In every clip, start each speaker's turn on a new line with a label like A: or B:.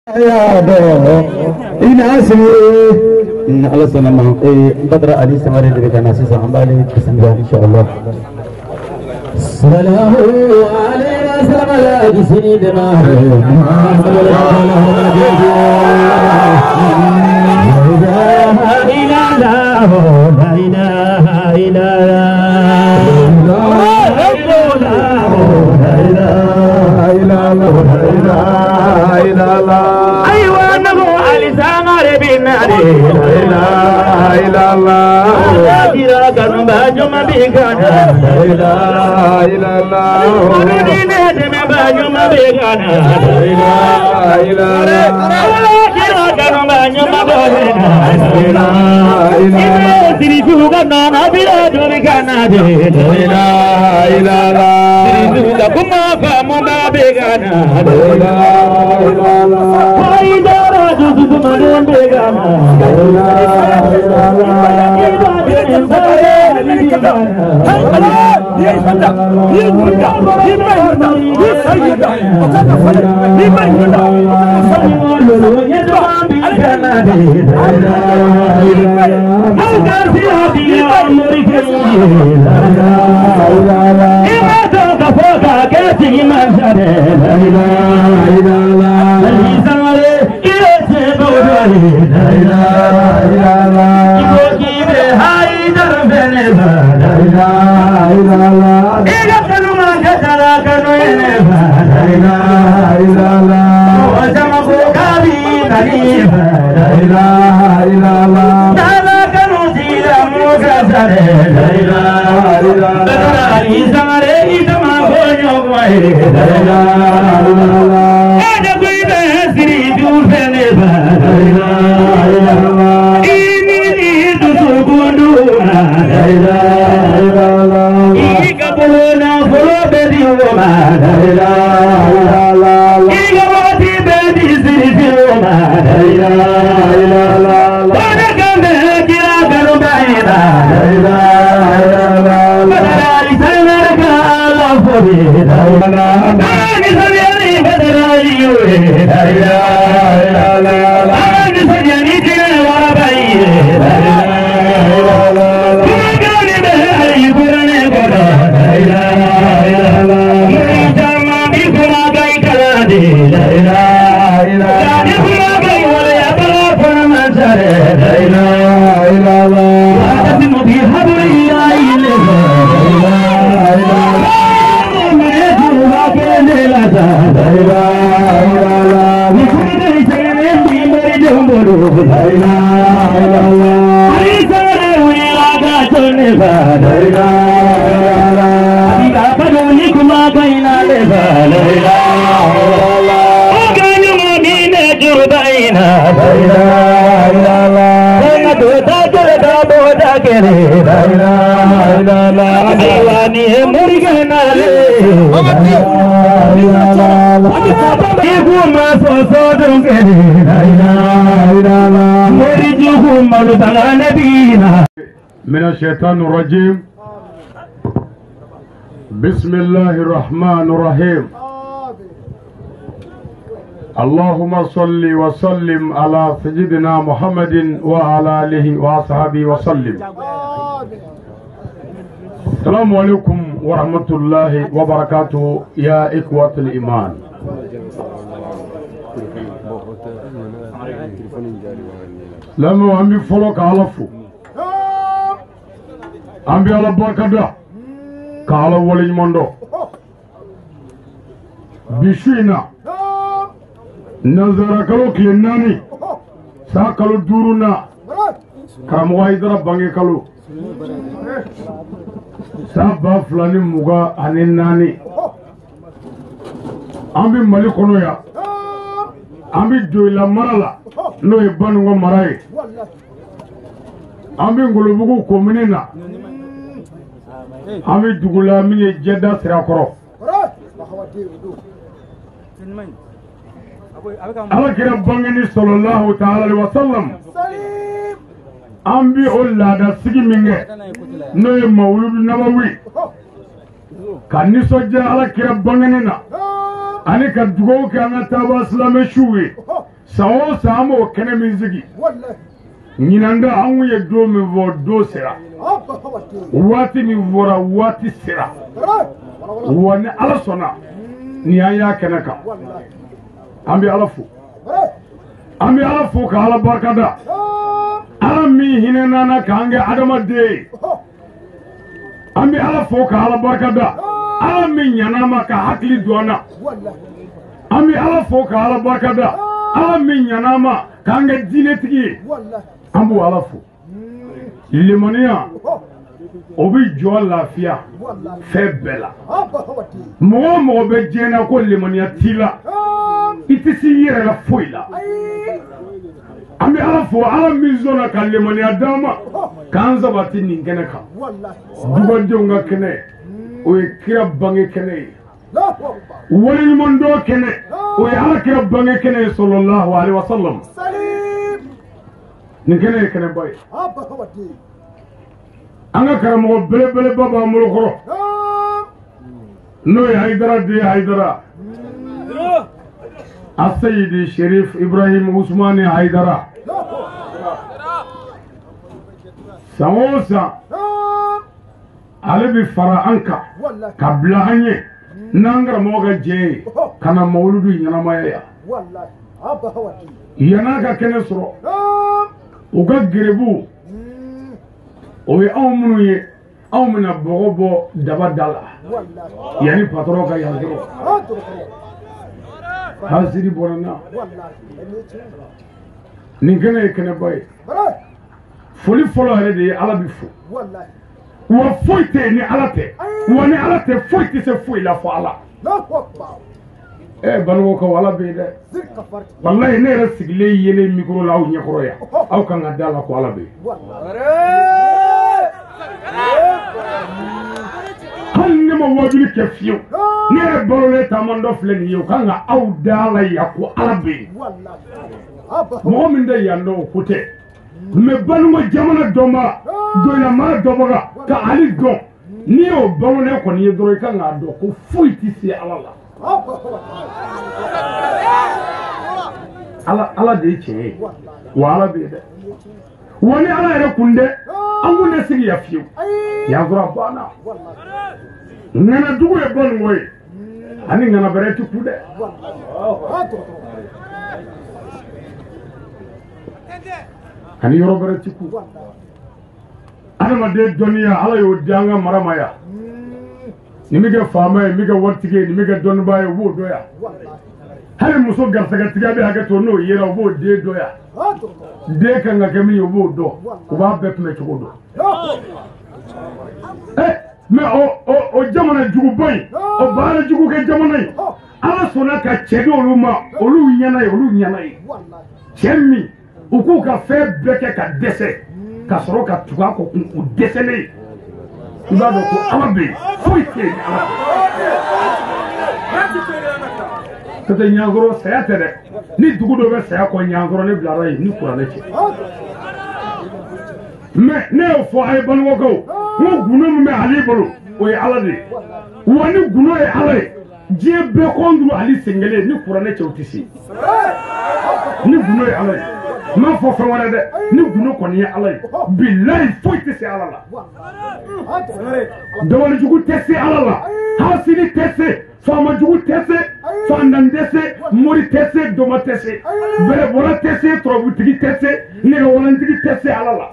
A: Ala sɔnna ma Badara Ali Sangare de bɛ ka na sisan an b'ale bisimila inshallah. Salamu alayna salamala bisini dema la ilaha illallah la ilaha illallah. Aywa nabu Ali Sangare bin Ali la ilaha illallah. Kira kanu bajuma bigana la ilaha illallah. Udine deme bajuma bigana la ilaha illallah. Kira kanu bajuma bigana la ilaha illallah. Siri juga nana bila dubigana la ilaha illallah. Siri juga kuma famu bigana la ilaha illallah. Haidara juzu madon bigana la ilaha illallah.
B: من الشيطان الرجيم. بسم الله الرحمن الرحيم. اللهم صل وسلم على سيدنا محمد وعلى آله وصحبه وسلم. السلام عليكم ورحمة الله وبركاته يا إخوة الإيمان. لما هم فلوك علفو an bɛ Ala barika da ka Ala waleɲuman dɔn. Bi su in na nanzara kalo tile 4 san kalo 5 na karamɔgɔ Hayidara bange kalo san 2024 an bɛ Mali kɔnɔ yan, an bɛ Joyila mara la n'o ye Baninko mara ye, an bɛ Ngolobugu komini na, an bɛ dugu la min ye Jɛda Sirakɔrɔ. Ala kira bangeni sallallahu ta'ala alaihi wa sallam, an bɛ o laada sigi min kɛ n'o ye Mawuludu Nabawi ka nisɔndiya Ala kira bangeni na ani ka dugawu kɛ an ka taaba silamɛ suw ye. San o san an b'o kɛnɛ min sigi ɲinan da an kun ye don min fɔ don sera waati min fɔra waati sera wa ni Ala sɔnna ni an y'a kɛnɛ kan an bɛ Ala fo an bɛ Ala fo ka Ala barikada Ala min hinɛ n'an na k'an kɛ adamaden ye an bɛ Ala fo ka Ala barikada Ala min ɲan'an ma ka hakili don an na an bɛ Ala fo ka Ala barikada Ala min ɲan'an ma k'an kɛ diinɛtigi ye an b'o Ala fo limaniya o bɛ jɔ lafiya fɛn bɛɛ la mɔgɔ o mɔgɔ bɛ diɲɛ na ko limaniya t'i la i tɛ se i yɛrɛ la foyi la an bɛ Ala fo Ala min sɔnna ka limaniya d'an ma k'an sabati nin kɛnɛ kan dugadenw ka kɛnɛ o ye kira bange kɛnɛ ye waleɲumandɔn kɛnɛ o ye Ala kira bange kɛnɛ ye sallallahu alaihi wa sallam nin kɛnɛ ye kɛnɛba ye an ka karamɔgɔ belebeleba b'an bolo kɔrɔ n'o ye Hayidara den Hayidara Aseyidi Sherif Ibrahim Usmani Hayidara san o san ale bɛ fara an kan ka bila an ye n'an karamɔgɔ ka jɛ ye ka na mawuludu ɲɛnamaya yan yann'a ka kɛnɛ sɔrɔ u ka gerebu o ye anw minnu ye anw bɛna bɔgɔ bɔ daba da la yanni patɔrɔn ka yan sɔrɔ hasidi bɔra n na nin kɛnɛ ye kɛnɛba ye foli fɔlɔ yɛrɛ de ye Ala bi fo wa foyi tɛ yen ni Ala tɛ wa ni Ala tɛ foyi tɛ se foyi la fo Ala Banikɔkaw Ala bɛ yen dɛ walayi ne yɛrɛ sigilen yelen mikoro la aw ɲɛkɔrɔ yan aw kan ka da la ko Ala bɛ yen hali ne ma wajuli kɛ fiyewu ne yɛrɛ balolen taama dɔ filɛ nin ye o kan ka aw da la yan ko Ala bɛ yen mɔgɔ min tɛ yan dɔn o ko tɛ mɛ Banikɔ jamana dɔnbaga dɔnyamara dɔnbaga ka ale dɔn n'i y'o balolen kɔni ye dɔrɔn i kan k'a dɔn ko foyi tɛ se Ala la Ala de ye tiɲɛ ye wa Ala bɛ yen dɛ wa ni Ala yɛrɛ kun dɛ an kun tɛ sigi yan fiyewu yan sɔrɔ a banna ŋanadugu ye Banikɔ ye ani ŋana bɛrɛ tɛ ku dɛ ani yɔrɔ bɛrɛ tɛ ku adamaden dɔnniya Ala y'o di an ka mara ma yan nin bɛ kɛ faama ye nin bɛ kɛ waritigi ye nin bɛ kɛ dɔnnibaa ye u b'o dɔn yan hali muso garisɛgɛtigiya bɛ hakɛ to n'o yera u b'o den dɔn yan den kan ka kɛ min ye u b'o dɔn u b'a bɛɛ kunbɛ cogo dɔn mɛ o jamana juguba in o baara jugu kɛ jamana in Ala sɔnna ka cɛ di olu ma olu ɲɛna ye olu ɲɛna ye cɛ min u k'u ka fɛn bɛɛ kɛ ka dɛsɛ ka sɔrɔ ka tugu a kɔ u dɛsɛlen i b'a dɔn ko Ala bɛ yen foyi tɛ yen Ala tɛ. N'o tɛ ɲankɔrɔ saya tɛ dɛ ni dugu dɔ bɛ saya kɔ ɲankɔrɔ ne bilara yen ni kuranɛ cɛ mɛ ne y'o fɔ a ye Banikɔkaw n ko gundo min bɛ ale bolo o ye Ala de ye wa ni gundo ye Ala ye diɲɛ bɛɛ kɔnduru ale sen kelen ni kuranɛ cɛ o tɛ se ni gundo ye Ala ye n m'a fɔ fɛn wɛrɛ dɛ ni gundo kɔni ye Ala ye bilayi foyi tɛ se Ala la dabalijugu tɛ se Ala la hasidi tɛ se faamajugu tɛ se fantan tɛ se mori tɛ se doma tɛ se bɛrɛbɔla tɛ se turabutigi tɛ se nɛgɛwalantigi tɛ se Ala la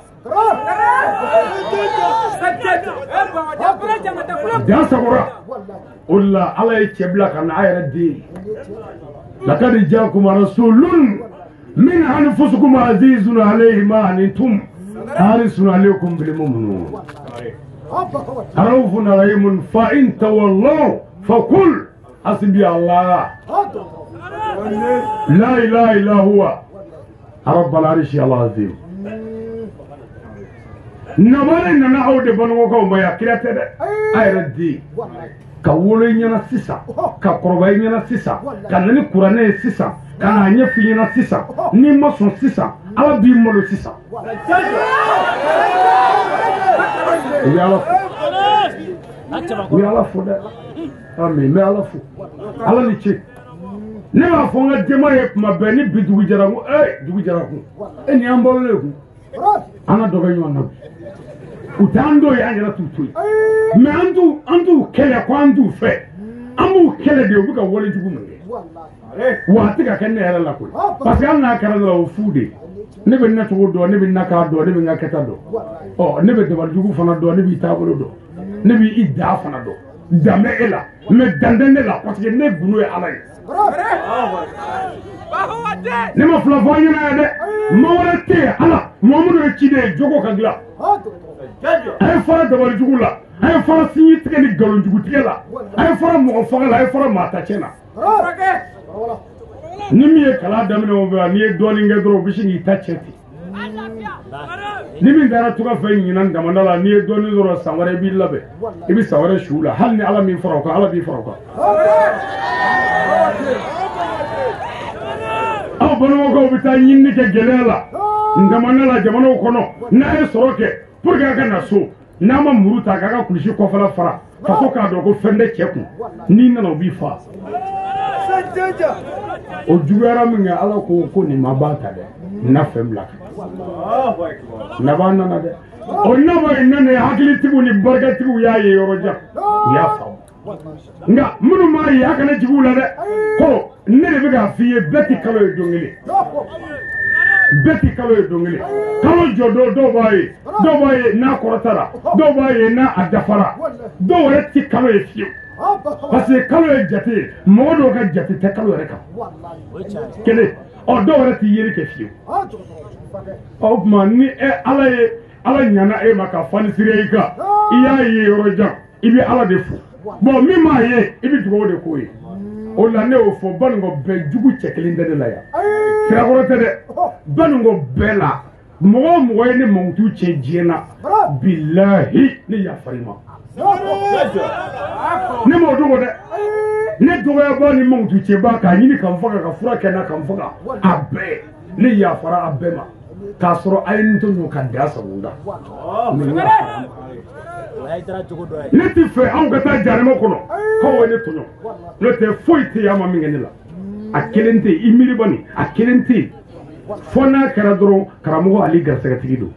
B: dan sagora o de la Ala ye cɛ bila ka na a yɛrɛ den ye lakad jaakum rasulun min anfusikum azizun alayhi ma anittum harisun alaykum bil mu'minin raufun rahimun fa in tawallaw faqul hasbi Allah la ilaha illa huwa rabbul arshil azim namare nana aw de Banikɔkaw ma yan kira tɛ dɛ a yɛrɛ den ka wolo i ɲɛna sisan ka kɔrɔbaya i ɲɛna sisan ka na ni kuranɛ ye sisan ka n'a ɲɛf'i ɲɛna sisan n'i ma sɔn sisan Ala b'i malo sisan i bɛ Ala fo i bɛ Ala fo dɛ ami n bɛ Ala fo Ala ni ce Ne b'a fɔ n ka denbaya ye kuma bɛɛ ni bi dugu jɛra ko ee dugu jɛra kun e nin y'an balolen ye kun an ka dɔ kɛ ɲɔgɔn na bi u t'an dɔw ye an yɛrɛ t'u to yen mais an t'u kɛlɛ ko an t'u fɛ an b'u kɛlɛ de u bɛ ka wale jugu min kɛ wa a tɛ ka kɛ ne yɛrɛ la koyi parce que hali n'a kɛra ne la o fu de ye ne bɛ nacogo dɔn ne bɛ nakan dɔn ne bɛ n ka kɛta dɔn ɔ ne bɛ dabalijugu fana dɔn ne b'i taabolo dɔn ne b'i da fana dɔn dan bɛ e la mais dan tɛ ne la parce que ne gundo ye Ala ye. Ne ma fila fɔ an ɲɛna yan dɛ maa wɛrɛ tɛ yen Ala Muhamadu ye ciden ye jogo ka dilan a ye fara dabalijugu la a ye fara sinji tigɛ ni nkalonjugu tigɛ la a ye fara mɔgɔ faga la a ye fara maa ta tiɲɛ na ni min ye kalan daminɛ o fɛ n'i ye dɔɔnin kɛ dɔrɔn u bɛ sin k'i ta tiɲɛ ten ni min taara tunga fɛ ɲinan damanda la n'i ye dɔɔnin sɔrɔ san wɛrɛ i b'i labɛn i bɛ san wɛrɛ su la hali ni Ala min fara o kan Ala b'i fara o kan. Aw balimakɛw bɛ taa ɲinini kɛ gɛlɛya la damanda la jamanaw kɔnɔ n'a ye sɔrɔ kɛ pour que a ka na so n'a ma muru ta k'a ka kulusi kɔfɛla fara faso k'a dɔn ko fɛn tɛ cɛ kun n'i nana u b'i fa. O juguyara min kɛ Ala ko ko nin ma ban ta dɛ na fɛn bila kan nabaa nana dɛ o naba in nana hakilitigiw ni barikatigiw y'a ye yɔrɔ jan u y'a faamu nka minnu m'a ye a kana jigin u la dɛ ko ne de bɛ k'a f'i ye bɛɛ tɛ kalo ye don kelen bɛɛ tɛ kalo ye don kelen kalo jɔ don dɔw b'a ye dɔw b'a ye n'a kɔrɔtara dɔw b'a ye n'a a dafara dɔw yɛrɛ tɛ kalo ye fiyewu parce que kalo ye jate ye mɔgɔ dɔw ka jate tɛ kalo yɛrɛ kan kelen ɔ dɔw yɛrɛ tɛ yeli kɛ fiyewu ɔ o tuma ni e Ala ye Ala ɲana e ma ka fanisiriya i kan i y'a ye yɔrɔ jan i bɛ Ala de fo bon min m'a ye i bɛ dugawu de k'o ye o la ne y'o fɔ Banikɔ bɛɛ jugu cɛ kelen tɛ ne la yan sirakɔrɔ tɛ dɛ Banikɔ bɛɛ la mɔgɔ o mɔgɔ ye ne mankutu cɛ diɲɛ na bilahi ne yafara i ma ne m'o dogo dɛ ne dɔgɔyabaa ni mankutu cɛbaa k'a ɲini ka n faga ka fura kɛ n na ka n faga a bɛɛ ne yafara a bɛɛ ma k'a sɔrɔ a ye n tɔɲɔ ka da sago n kan ne ti fɛ anw ka taa jahanama kɔnɔ k'aw ye ne tɔɲɔ n'o tɛ foyi tɛ yen a ma min kɛ ne la a kelen tɛ yen i miiri bani a kelen tɛ yen fo n'a kɛra dɔrɔn karamɔgɔ Ali garisɛgɛtigi don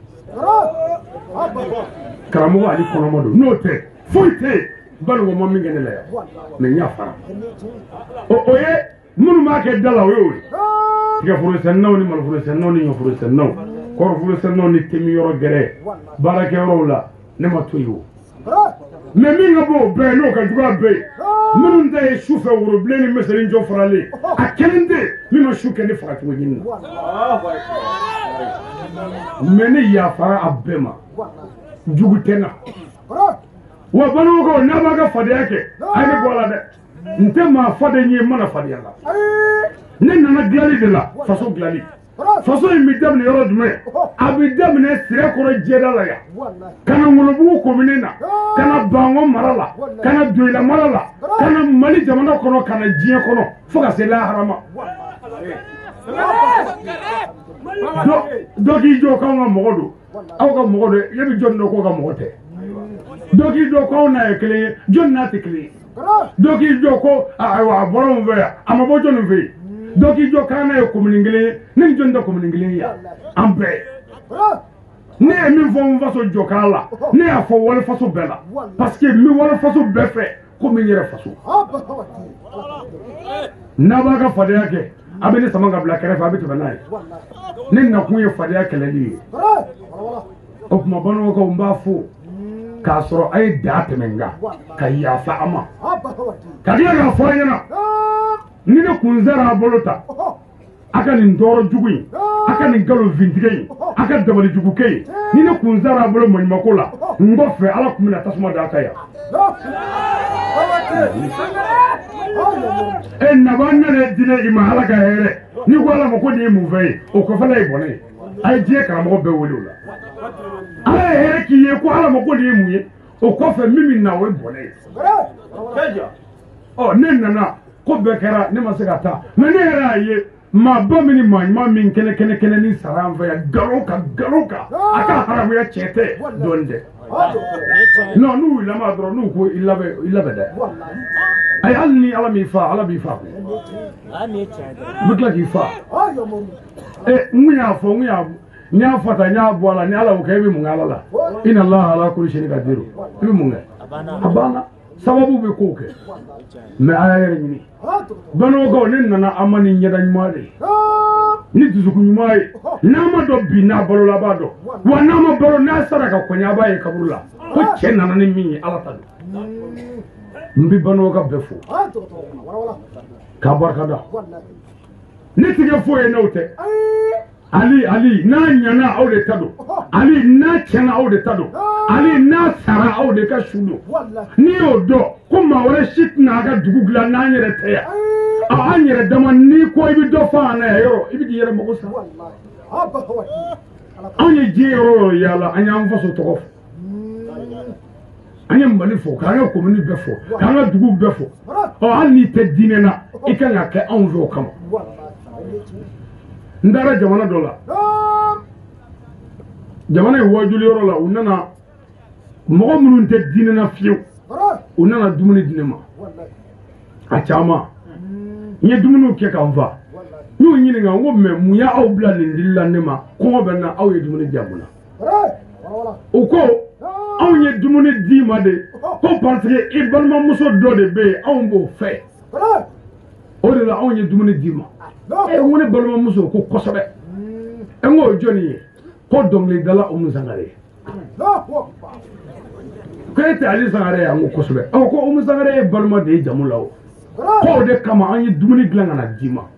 B: karamɔgɔ Ali kɔnɔma don n'o tɛ foyi tɛ yen Banikɔ ma min kɛ ne la yan mais n y'a fara o ye minnu b'a kɛ da la o y'o ye tigɛforosɛninaw ni maloforosɛninaw ni ɲɔforosɛninaw kɔrɔforosɛninaw ni temiyɔrɔ gɛrɛ baarakɛyɔrɔw la ne ma to yen o mais min ka bɔ o bɛɛ n'o ka jugu a bɛɛ ye minnu ta ye sufɛ worobilen ni misɛnnin jɔ faralen a kelen tɛ min ma su kɛ ne fagacogo ɲini na mais ne yafara a bɛɛ ma jugu tɛ n na wa balimakɛw n'a b'a ka fadenya kɛ a ye ne bɔ a la dɛ n tɛ maa faden ye n mana fadenya la ne nana dilanli de la faso dilanli faso in bɛ daminɛ yɔrɔ jumɛn a bɛ daminɛ Sirakɔrɔ jɛda la yan ka na Ŋolobugu komini na ka na Bango mara la ka na Doyila mara la ka na Mali jamana kɔnɔ ka na diɲɛ kɔnɔ fo ka se lahara ma dɔ k'i jɔ k'anw ka mɔgɔ don aw ka mɔgɔ don e bɛ jɔn dɔn k'o ka mɔgɔ tɛ dɔ k'i jɔ k'anw n'a ye kelen ye jɔn n'a tɛ kelen ye dɔ k'i jɔ ko ayiwa a bɔra anw fɛ yan a ma bɔ jɔnni fɛ yen dɔ k'i jɔ k'an n'a ye komini kelen ye ne ni jɔnni tɛ komini kelen ye yan an bɛɛ ne ye min fɔ n faso jɔ k'a la ne y'a fɔ wali faso bɛɛ la parce que n bɛ wali faso bɛɛ fɛ komi n yɛrɛ faso n'a b'a ka fadenya kɛ a bɛ ne sama ka bila kɛrɛfɛ a bɛ tɛmɛ n'a ye ne nakun ye fadenya kɛlɛli ye o tuma balimakɛw n b'a fo k'a sɔrɔ a ye da tɛmɛ n kan ka yafa a ma ka tila k'a fɔ a ɲɛna ni ne kun sera a bolo ta a ka nin tɔɔrɔ jugu in a ka nin nkalon fintigɛ in a ka dabali jugukɛ in ni ne kun sera a bolo maɲumako la n kɔfɛ Ala kun bɛna tasuma d'a kan yan e naba nana diinɛ i ma Ala ka hɛrɛ n'i ko Ala ma ko nin ye mun fɛn ye o kɔfɛla ye bɔnɛ ye a ye diɲɛ karamɔgɔ bɛɛ wele o la Ala ye hɛrɛ k'i ye ko Ala ma ko nin ye mun ye o kɔfɛ min bɛ na o ye bɔnɛ ye ɔ ne nana ko bɛɛ kɛra ne ma se ka taa mais ne yɛrɛ y'a ye Maaba min ni maa ɲuman min kɛnɛ kɛnɛ kɛnɛ ni sara an fɛ yan nkalon kan nkalon kan a ka haramuya tiɲɛ tɛ dɔɔnin dɛ non n'u y'u lamaga dɔrɔn n'u ko i labɛn i labɛn dɛ ayi hali ni Ala m'i fa Ala b'i fa koyi u bɛ tila k'i fa ɛ n kun y'a fɔ n kun y'a n y'a fɔ tan n y'a bɔ a la ni Ala y'o kɛ e bɛ mun kɛ Ala la inna Allaha ala kulli shay'in qadir i bɛ mun kɛ a banna sababu bɛ kow kɛ mais a y'a yɛrɛ ɲini Banɔgɔkaw ne nana an ma ni ɲɛda ɲuman de ye ni dusukun ɲuman ye n'a ma dɔn bi n'a balola a b'a dɔn wa n'a ma balo n'a sara ka kɔɲɔ a b'a ye kaburu la ko cɛ nana ni min ye Ala ta don n bɛ Banɔgɔka bɛɛ fo k'a barikada ne tigɛ foyi ye n'aw tɛ Ali Ali n'a ɲana aw de ta don Ali n'a tiɲɛna aw de ta don Ali n'a sara aw de ka su don n'i y'o dɔn ko maa wɛrɛ si tɛna a ka dugu dilan n'an yɛrɛ tɛ yan an yɛrɛ dama n'i ko i bɛ dɔ fɔ an na yan yɔrɔ i bɛ k'i yɛrɛ mago sa anw ye diɲɛ yɔrɔ o yɔrɔ yaala an y'an faso tɔgɔ fɔ an ye Mali fɔ k'an ka komini bɛɛ fɔ k'an ka dugu bɛɛ fɔ ɔ hali n'i tɛ diinɛ na i kan ka kɛ anw fɛ o kama. N taara jamana dɔ la jamana in wajuli yɔrɔ la u nana mɔgɔ minnu tɛ diinɛ na fiyewu u nana dumuni di ne ma a caman n ye dumuniw kɛ ka n fa n y'u ɲininka n ko mais mun y'aw bila nin dili la ne ma kɔngɔ bɛ n na aw ye dumuni di yan mun na u ko anw ye dumuni d'i ma de ko parce que i balimamuso dɔ de bɛ yen anw b'o fɛ o de la anw ye dumuni d'i ma. E n ko ne balimamuso ko kosɛbɛ e n ko o jɔnni ye ko dɔnkilidala Umu Sangare ko e tɛ Ali Sangare ye an ko kosɛbɛ ɔ ko Umu Sangare ye balima de ye jamu la o ko o de kama an ye dumuni dilan ka na d'i ma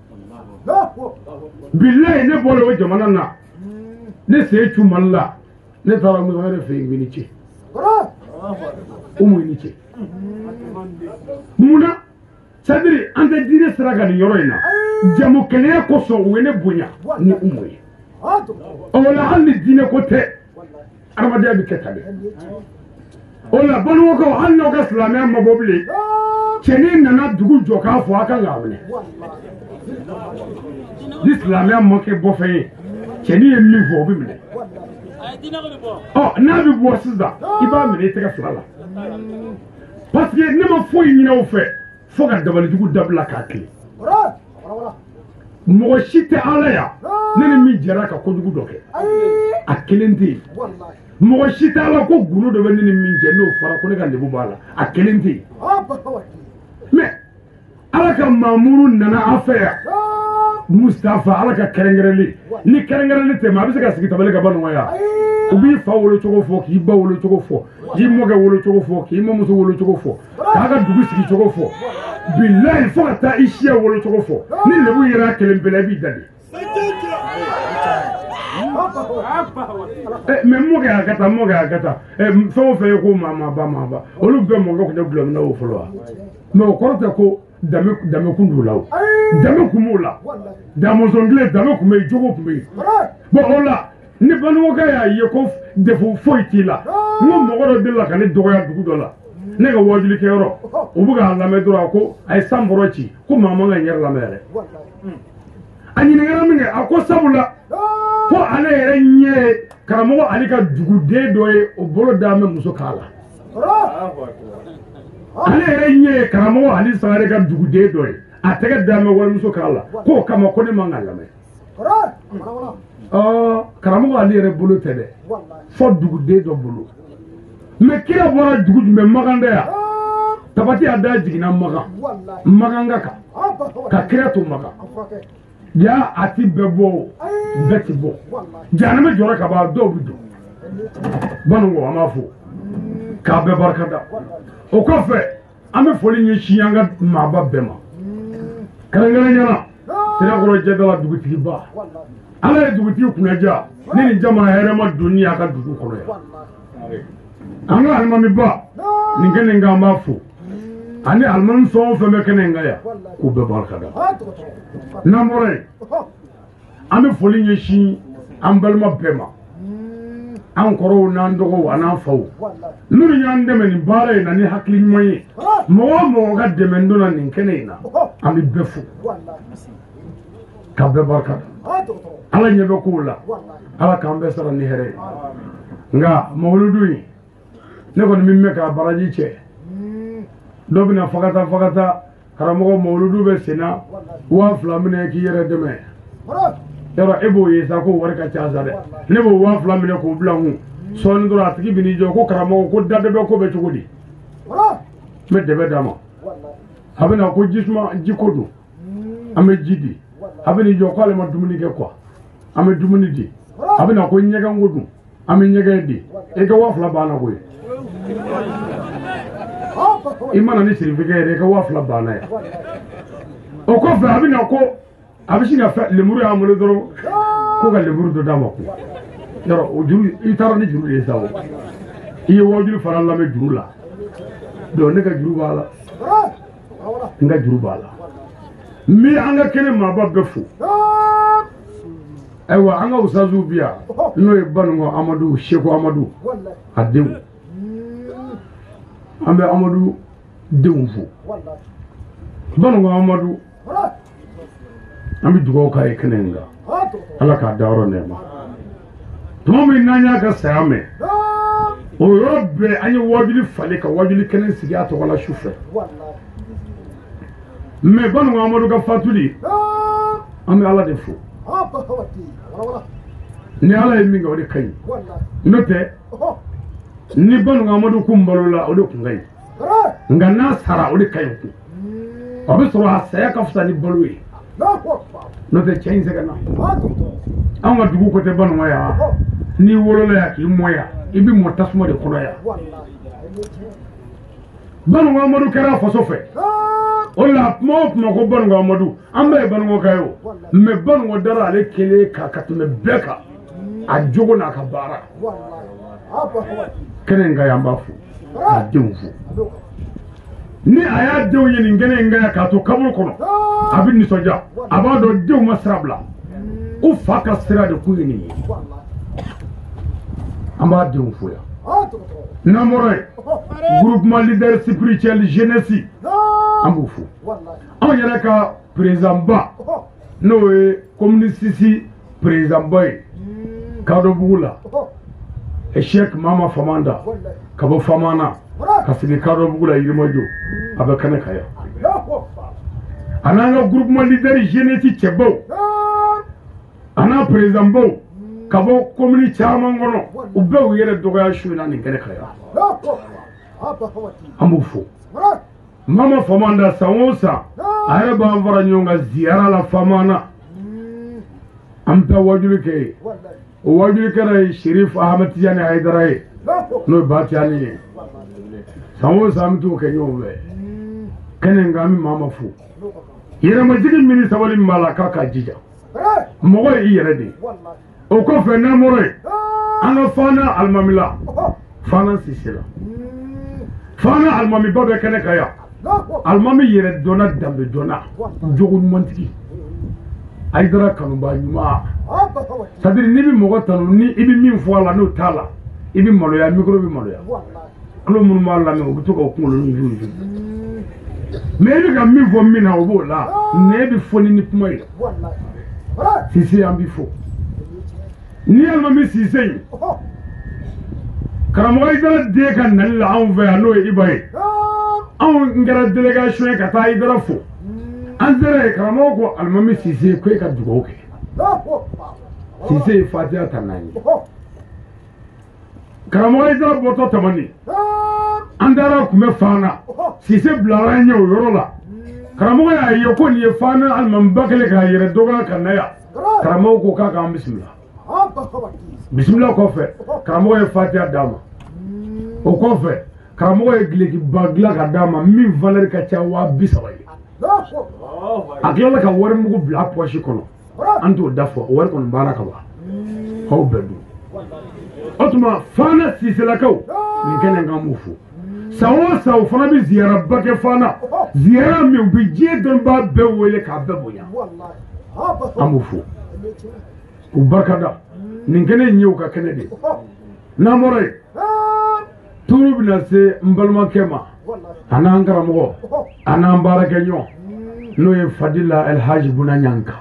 B: bilayi ne bɔra o jamana na ne sen cu Mali la ne taara Umu Sangare fɛ yen i ni ce Umu i ni ce mun na c'est-à-dire an tɛ diinɛ sira kan nin yɔrɔ in na jamu kɛnɛya kosɔn u ye ne bonya ni Umu ye o la hali ni diinɛ ko tɛ adamadenya bɛ kɛ tan de o la Banɔgɔkaw hali n'aw ka silamɛya ma bɔ bilen cɛnin nana dugu jɔ k'a fɔ a kan k'a minɛ ni silamɛya ma kɛ bɔfɛn ye cɛnin ye min fɔ o bɛ minɛ ɔ n'a bɛ bɔ sisan i b'a minɛ i tɛgɛ fila la parce que ne ma foyi ɲini aw fɛ fo ka dabalijugu dabila k'a tile mɔgɔ si tɛ Ala yan ne ni min jɛra ka kojugu dɔ kɛ a kelen tɛ yen mɔgɔ si tɛ Ala ko gundo dɔ bɛ ne ni min cɛ n'o fɔra ko ne ka lebu b'a la a kelen tɛ yen mais Ala ka maamuru nana an fɛ yan Mustafa Ala ka kɛrɛnkɛrɛnli ni kɛrɛnkɛrɛnli tɛ ma a bɛ se ka sigi tabali ka ba nɔgɔya u b'i fa wolocogo fɔ k'i ba wolocogo fɔ k'i mɔkɛ wolocogo fɔ k'i mamuso wolocogo fɔ k'a ka dugu sigicogo fɔ bilayi fo ka taa i siya wolocogo fɔ ni lebu yɛrɛ kelen bɛɛ la i b'i da de mais mɔkɛ y'a ka taa mɔkɛ y'a ka taa fɛn o fɛn ye ko maa maa ba maa ba olu bɛɛ mɔkɛ tun tɛ gulɔ minna o fɔlɔ wa mais o kɔrɔ tɛ ko danbe kun b'u la o danbe kun b'u la damɔzɔn kelen danbe kun bɛ yen jogo kun bɛ yen bon o la ni Banɔgɔkɛ y'a ye ko défaut foyi t'i la n ko mɔgɔ dɔ delila ka ne dɔgɔya dugu dɔ la ne ka wajulikɛyɔrɔ u bɛ k'a lamɛn dɔrɔn a ko a ye san bɔrɔ ci ko maa man ka n yɛrɛ lamɛn yɛrɛ a ɲininkara min kɛ a ko sabula ko ale yɛrɛ ɲɛ ye karamɔgɔ ale ka duguden dɔ ye o bolo dalen bɛ muso k'a la ale yɛrɛ ɲɛ ye karamɔgɔ Ali Sangare ka duguden dɔ ye a tɛgɛ dalen bɛ walimuso k'a la k'o kama ko ne man ka lamɛn karamɔgɔ ale yɛrɛ bolo tɛ dɛ fɔ duguden dɔ bolo mais kira bɔra dugu jumɛn Makan dɛ yan tabati a da jiginna Makan Makan ka kan ka kira to Makan ja a ti bɛɛ bɔ o bɛɛ ti bɔ jahanama jɔra ka ban dɔw bɛ don Banɔgɔ an b'a fɔ k'a bɛɛ barika da o kɔfɛ an bɛ foli ɲɛsin an ka maaba bɛɛ ma kɛrɛnkɛrɛnnenya la Sirakɔrɔ Jɛdala dugutigiba Ala ye dugutigi kunnaja ni nin jama hɛrɛma donni a ka dugu kɔnɔ yan an ka alimamiba nin kɛnɛ in kan an b'a fo ani alimami fɛn o fɛn bɛ kɛnɛ in kan yan k'u bɛɛ barika da n'an bɔra yen an bɛ foli ɲɛsin an balima bɛɛ ma an kɔrɔw n'an dɔgɔw an'an faw minnu y'an dɛmɛ nin baara in na ni hakili ɲuman ye mɔgɔ o mɔgɔ ka dɛmɛ donna nin kɛnɛ in na an bɛ bɛɛ fo. Ka bɛɛ barika da. Ala ɲɛ bɛ kow la. Ala k'an bɛɛ sara ni hɛrɛ ye. Nka mawuludu in ne kɔni min bɛ k'a baraji cɛ. Dɔ bɛna fagata fagata karamɔgɔ mawuludu bɛ sen na 2000 minɛ k'i yɛrɛ dɛmɛ. Yɔrɔ e b'o ye sa ko wari ka ca sa dɛ. Ne b'o 2000 minɛ k'o bila n kun. Sɔɔni dɔrɔn a tigi bɛ n'i jɔ ko karamɔgɔ ko da dɛbɛ ko bɛ cogo di? N bɛ dɛbɛ d'a ma. A bɛ na ko jisuma jiko don. An bɛ ji di. A bɛ n'i jɔ k'ale ma dumuni kɛ quoi. An bɛ dumuni di. A bɛ na ko ɲɛgɛn ko dun. An bɛ ɲɛgɛn di. E ka 2000 banna koyi. I mana ni sirifikɛ yɛrɛ i ka 2000 banna ye. O kɔfɛ a bɛ na ko a bɛ sin ka fɛn lemuru y'an bolo dɔrɔn ko ka lemuru dɔ d'a ma ko. Yɔrɔ o juru i taara ni juru de ye sa o. I ye wajulu fana lamɛn juru la. Donc ne ka juru b'a la. N ka juru b'a la. N bɛ an ka kɛnɛ maaba bɛɛ fo. Ayiwa an ka usazuw bi yan n'o ye Banunkɔ Amadu Seko Amadu a denw. An bɛ Amadu denw fo. Banunkɔ Amadu an bɛ dugawu k'a ye kɛnɛ in kan. Ala k'a dayɔrɔ nɛɛma. Tuma min n'an y'a ka saya mɛn, o yɔrɔ bɛɛ an ye wajuli falen ka wajuli kɛnɛ sigi a tɔgɔ la su fɛ. Mais Banunkɔ Amadu ka fatuli an bɛ Ala de fo. Ni Ala ye min kɛ o de ka ɲi. N'o tɛ ni Banunkɔ Amadu kun balola o de kun ka ɲi. Nka n'a sara o de ka ɲi kun. A bɛ sɔrɔ a saya ka fisa ni balo ye. N'o tɛ cɛ in sɛgɛnna. Anw ka dugu ko tɛ Banunkɔ yan. N'i wolola yan k'i mɔ yan, i bɛ mɔ tasuma de kɔnɔ yan. Banunkɔ Amadu kɛra a faso fɛ. O la kuma o kuma ko Banunkɔ Amadu an bɛɛ ye Banunkɔ ka ye o. Mais Banunkɔ dara ale kelen kan ka tɛmɛ bɛɛ kan. A jogo n'a ka baara. Kɛnɛ in ka yan an b'a fo. K'a denw fo. Ni a y'a denw ye nin kɛnɛ in kan yan k'a to kaburu kɔnɔ, a bɛ nisɔndiya. A b'a dɔn denw ma sira bila. U fa ka sira de kun ye nin ye. An b'a denw fo yan. N'an bɔra yen, groupement leader spirituel jeunesse an b'u fo. Anw yɛrɛ ka président ba n'o ye commune 6 président ba ye Kadɔbugu la, Cheikh Mama Famanda ka bɔ Famana ka sigi Kadɔbugu la Yirimajɔ a bɛ kɛnɛ kan yan. A n'an ka groupement leader jeunesse cɛbaw a n'a président baw ka bɔ commune caman kɔnɔ, u bɛɛ y'u yɛrɛ dɔgɔya su in na nin kɛnɛ kan yan. An b'u fo. Mama Famanda san o san a yɛrɛ b'an fara ɲɔgɔn kan ziyara la Famana. An bɛ taa wajuli kɛ yen. O wajuli kɛra ye Sherif Ahmed Tijani Hayidara ye n'o ye Batiyani ye. San o san an bɛ t'o kɛ ɲɔgɔn fɛ. Kɛnɛ in kan an bɛ Mama fo. Yɛrɛmajigin min ni sabali min b'a la k'a k'a jija. Mɔgɔ ye i yɛrɛ de ye. O kɔfɛ n'an bɔra yen, an ka Fana alimami la, Fana Sise la. Fana alimamiba bɛ kɛnɛ kan yan. Alimami yɛrɛ dɔnna danbe dɔnna jogo ɲumantigi. Hayidara kanuba ɲuman. C'est à dire n'i bɛ mɔgɔ tanu ni i bɛ min fɔ a la n'o t'a la, i bɛ maloya, micro bɛ maloya. Tulo minnu b'a lamɛn u bɛ to k'o kunkolo ninnu ju. Mais i bɛ ka min fɔ min na o b'o la, nɛn bɛ fɔ ni kuma ye. Sise an b'i fo. Ni alimami Sise in, karamɔgɔ Hayidara den ka nali la anw fɛ yan n'o ye Iba ye. Anw kɛra délégation ye ka taa Hayidara fo. An sera yen karamɔgɔ ko alimami Sise ko e ka dugawu kɛ. Sise ye fatiya ta n'an ye. Karamɔgɔ Hayidara bɔtɔ Tamani, an taara kun bɛ Fana. Sise bilara an ɲɛ o yɔrɔ la. Karamɔgɔ y'a ye ko nin ye Fana alimamiba kɛlen k'a yɛrɛ dɔgɔya ka na yan. Karamɔgɔ ko k'a k'an bisimila. Bisimila kɔfɛ karamɔgɔ ye fatiya d'a ma. O kɔfɛ karamɔgɔ ye gilekiba dilan ka d'a ma min valeur ka ca 30,000 ye. A tilala ka wari mugu bila poche kɔnɔ. An t'o da fɔ, o wari kɔni banna ka ban. Aw bɛɛ dun. O tuma Fana Siselakaw nin kɛnɛ kan b'u fo. San o san o fana bɛ ziyaraba kɛ Fana. Ziyara min u bɛ diɲɛ dɔnnibaa bɛɛ wele k'a bɛɛ bonya. An b'u fo. U barikada. Nin kɛnɛ in ye u ka kɛnɛ de ye. N'an bɔra yen, turu bɛna se n balimakɛ ma, a n'an karamɔgɔ, a n'an baarakɛɲɔgɔn n'o ye Fadila Elhaji Buna Ɲanka.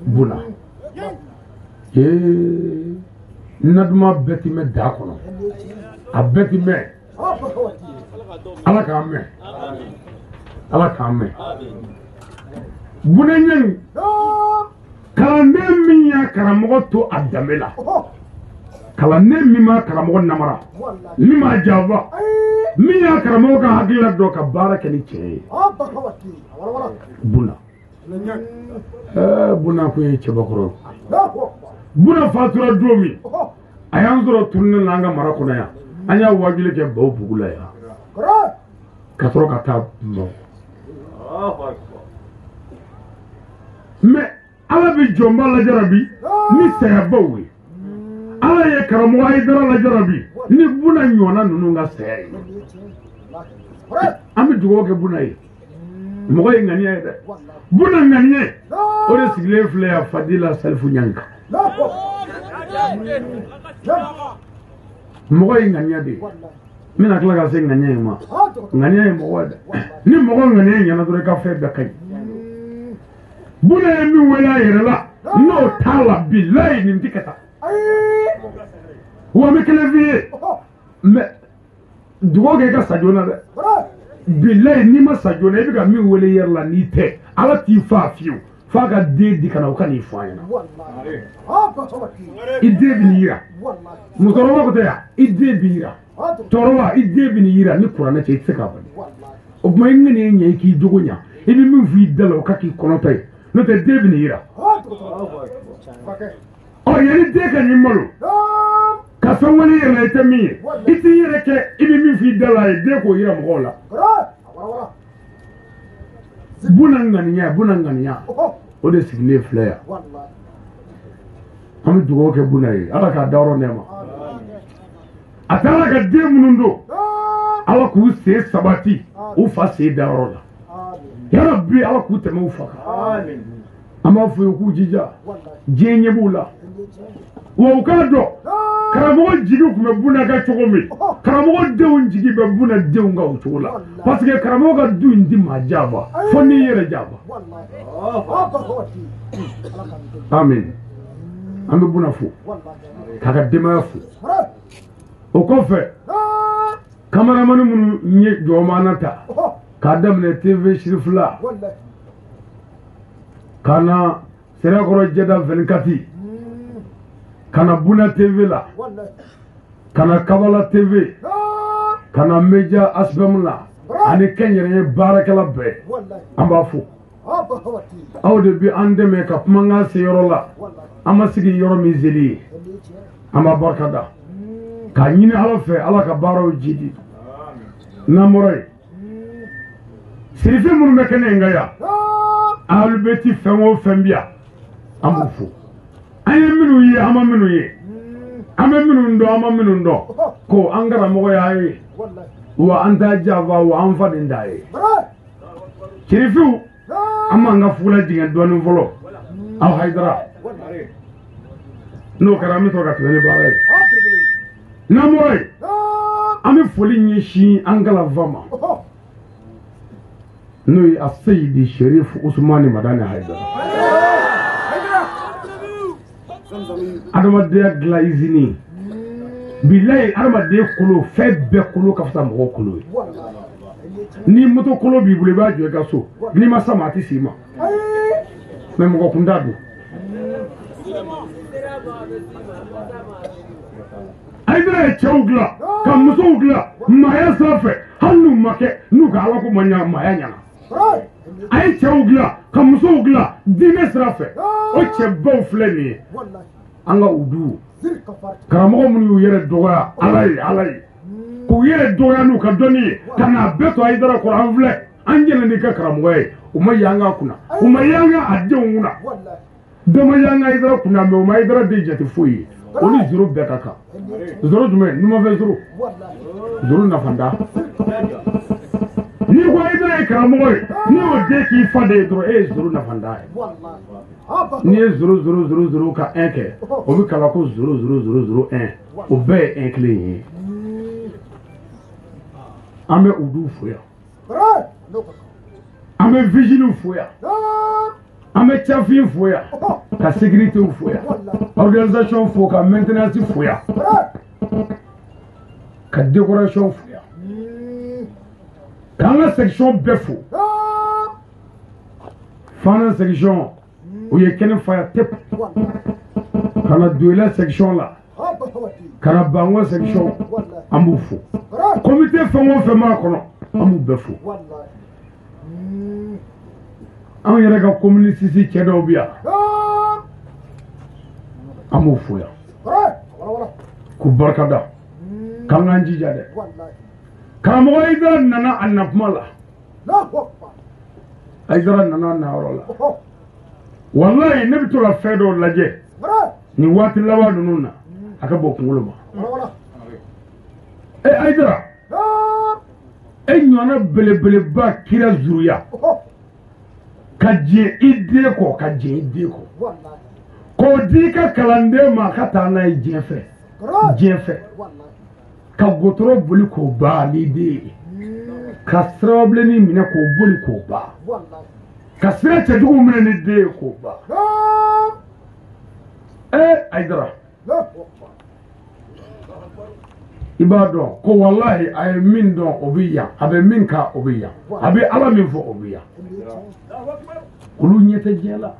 B: Buna ee naduma bɛɛ ti mɛn da kɔnɔ a bɛɛ ti mɛn Ala k'an mɛn Ala k'an mɛn Buna ɲɛni kalanden min y'a karamɔgɔ to a danbe la kalanden min ma karamɔgɔ namara min m'a janfa min y'a karamɔgɔ ka hakilila dɔn ka baara kɛ ni tiɲɛ ye Buna Buna kun ye cɛbakɔrɔ Buna fatura don min a y'an sɔrɔ tournée la an ka mara kɔnɔ yan an y'a wajuli kɛ baw bugu la yan ka sɔrɔ ka taa Bamakɔ mais Ala bɛ jɔnba lajarabi ni sayabaw ye Ala ye karamɔgɔ Hayidara lajarabi ni Buna ɲɔgɔnna ninnu ka saya ye an bɛ dugawu kɛ Buna ye mɔgɔ ye ŋaniya ye dɛ Buna ŋaniya o de sigilen filɛ yan Fadila Salifu Ɲanga mɔgɔ ye ŋaniya de ye n bɛna tila ka se ŋaniya in ma ŋaniya ye mɔgɔ ye dɛ ni mɔgɔ ŋaniya ɲɛna dɔrɔn i ka fɛn bɛɛ ka ɲi Buna ye min wele a yɛrɛ la n'o t'a la bilayi nin ti kɛ tan wa n bɛ kelen f'i ye mais dugawu kɛ i ka sa joona dɛ bilayi n'i ma sa joona i bɛ ka min wele i yɛrɛ la n'i tɛ Ala t'i fa fiyewu f'a ka den di ka na o ka n'i fɔ a ɲɛna i den bɛ n'i yira musokɔrɔba ko tɛ yan i den b'i yira cɛkɔrɔba i den bɛ n'i yira ni kuranɛ cɛ i tɛ se k'a bali o tuma i ŋaniya ɲɛ i k'i jogo ɲa i bɛ min f'i da la o ka k'i kɔnɔta ye n'o tɛ den bɛ n'i yira ɔ yanni den ka n'i malo ka fɛn wele i yɛrɛ la i tɛ min ye i t'i yɛrɛ kɛ i bɛ min f'i da la ye den k'o yira mɔgɔw la Buna ŋaniya Buna ŋaniya o de sigilen filɛ yan an bɛ dugawu kɛ Buna ye Ala k'a dayɔrɔ nɛɛma a taara ka den minnu don Ala k'u sen sabati u fa sen dayɔrɔ la yarabi Ala k'u tɛmɛ u fa kan an b'a fɔ ye k'u jija diɲɛ ɲɛ b'u la wa u k'a dɔn karamɔgɔ jigi tun bɛ Buna kan cogo min karamɔgɔ denw jigi bɛ Buna denw kan o cogo la parce que karamɔgɔ ka du in ti maa janfa fo n'i yɛrɛ janfa amin an bɛ Buna fo k'a ka denbaya fo o kɔfɛ kameramani minnu ye jɔnmaana ta k'a daminɛ TV Sirifila ka na Sɛnɛkɔrɔ Jɛda 24 ka na Buna TV la ka na Kabala TV ka na Media Asbem la ani kɛnyɛrɛye baarakɛla bɛɛ an b'a fo aw de bɛ an dɛmɛ ka kumakan se yɔrɔ la an ma sigi yɔrɔ min zeli ye an b'a barika da k'a ɲini Ala fɛ Ala ka baaraw jidi n'an bɔra yen sirifin minnu bɛ kɛnɛ in kan yan alibɛti fɛn o fɛn bi yan an b'u fo an ye minnu ye an ma minnu ye an bɛ minnu dɔn an ma minnu dɔn ko an karamɔgɔ y'a ye wa an t'a janfa wa an faden t'a ye sirifinw an b'an ka fugula jigin dɔɔnin fɔlɔ aw Hayidara n'o kɛra an bɛ sɔrɔ ka tɛmɛ ni baara ye n'an bɔra yen an bɛ foli ɲɛsin an kalanfa ma n'o ye Aseyidi Sherif Usumani Madani Hayidara adamadenya dilan izini bilayi adamaden kolo fɛn bɛɛ kolo ka fisa mɔgɔw kolo ye ni moto kolo b'i bolo i b'a jɔ i ka so n'i ma s'a ma a tɛ s'i ma mais mɔgɔ kun t'a don Hayidara ye cɛw dilan ka musow dilan maaya sira fɛ hali n'u ma kɛ n'u ka Ala ko ma ɲa maaya ɲɛna a ye cɛw dilan ka musow dilan diinɛ sira fɛ o cɛbaw filɛ nin ye an ka u du karamɔgɔ minnu y'u yɛrɛ dɔgɔya Ala ye Ala ye k'u yɛrɛ dɔgɔya n'u ka dɔnni ye ka n'a bɛɛ to Hayidara kɔrɔ an filɛ an jɛnna n'i ka karamɔgɔ ye u ma y'an ka kunna u ma y'an ka a denw kunna dɔ ma y'an ka Hayidara kunna mais u ma Hayidara den jate foyi ye o ni zéro bɛɛ ka kan zéro jumɛn numanfɛ zéro zéro nafanta n'i ko Hayidara ye karamɔgɔ ye n'i y'o den k'i fa de ye dɔrɔn e ye zéro nafanta ye n'i ye 0 0 0 0 ka 1 kɛ o bɛ kalan ko 0 0 0 0 1 o bɛɛ ye 1 kelen ye an bɛ udu fo yan an bɛ vigiliw fo yan An bɛ cafin fo yan, ka sécurité fo yan, organisation fo, ka maintenance fo yan, ka décoration fo yan, k'an ka section bɛɛ fo. Fana section u ye kɛnɛ fa yan tep, ka na Doyila section la, ka na Bango section, an b'u fo. Comité fɛn o fɛn b'a kɔnɔ, an b'u bɛɛ fo. Anw yɛrɛ ka commune sisi cɛ dɔw bɛ yan, an b'u fo yan k'u barikada, k'an k'an jija dɛ. Karamɔgɔ Hayidara nana a na kuma la, Hayidara nana a na yɔrɔ la. Walayi ne bɛ to ka fɛn dɔw lajɛ nin waati laban ninnu na, a ka bɔ kunkolo ma. E Hayidara, e ɲɔgɔnna belebeleba kira zuruya ka jɛ i den kɔ, ka jɛ i den kɔ, k'o di i ka kalanden ma ka taa n'a ye diɲɛ fɛ, diɲɛ fɛ, ka gotoro boli k'o ban n'i den ye, ka sirabilennin minɛ k'o boli k'o ban, ka sira cɛjugu minɛ ni den ye k'o ban. Ee Hayidara, i b'a dɔn ko walahi a ye min dɔn o bɛ yan, a bɛ min kan o bɛ yan, a bɛ Ala min fɔ o bɛ yan. Olu ɲɛ tɛ diɲɛ la.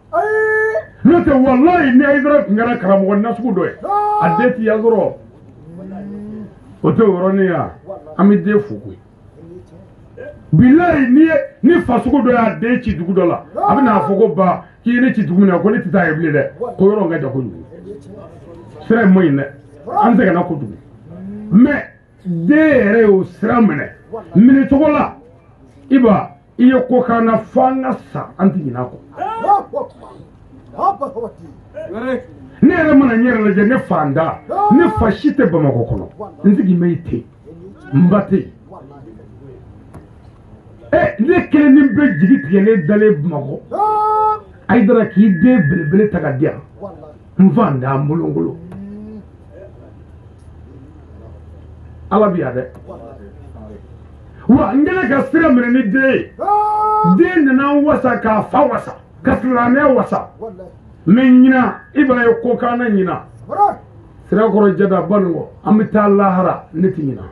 B: N'o tɛ walahi ni Hayidara tun kɛra karamɔgɔ nasugu dɔ ye, a den tɛ yan sɔrɔ. O tɛ o yɔrɔnin ye, an bɛ den fo koyi. Bilayi ni fa sugu dɔ y'a den ci dugu dɔ la, a bɛ n'a fɔ ko ba k'i ye ne ci dugu min na ko ne tɛ taa yen bilen dɛ, ko yɔrɔ in ka jan kojugu, sira in man ɲi dɛ, an sɛgɛnna kojugu. Mais den yɛrɛ y'o sira minɛ minɛ cogo la, i ba i ye ko k'an na f'an ka sa, an tɛ ɲinɛ a kɔ. Ne yɛrɛ mana n yɛrɛ lajɛ, ne fa n da, ne fa si tɛ Bamakɔ kɔnɔ, n sigi bɛ ten, n ba tɛ yen. Ne kelen ni bɛ jigi tigɛlen dalen Bamakɔ, Hayidara k'i den belebele ta ka di yan, n fa n da n bolongolo. Ala bi yan dɛ. Wa n kɛlen ka sira minɛ ni den ye, den nana n wasa k'a fa wasa, ka silamɛya wasa. Mais ɲinan i b'a ye ko k'an na ɲinan. Sirakɔrɔ Jada Banikɔ, an bɛ taa lahara, ne tɛ ɲinan.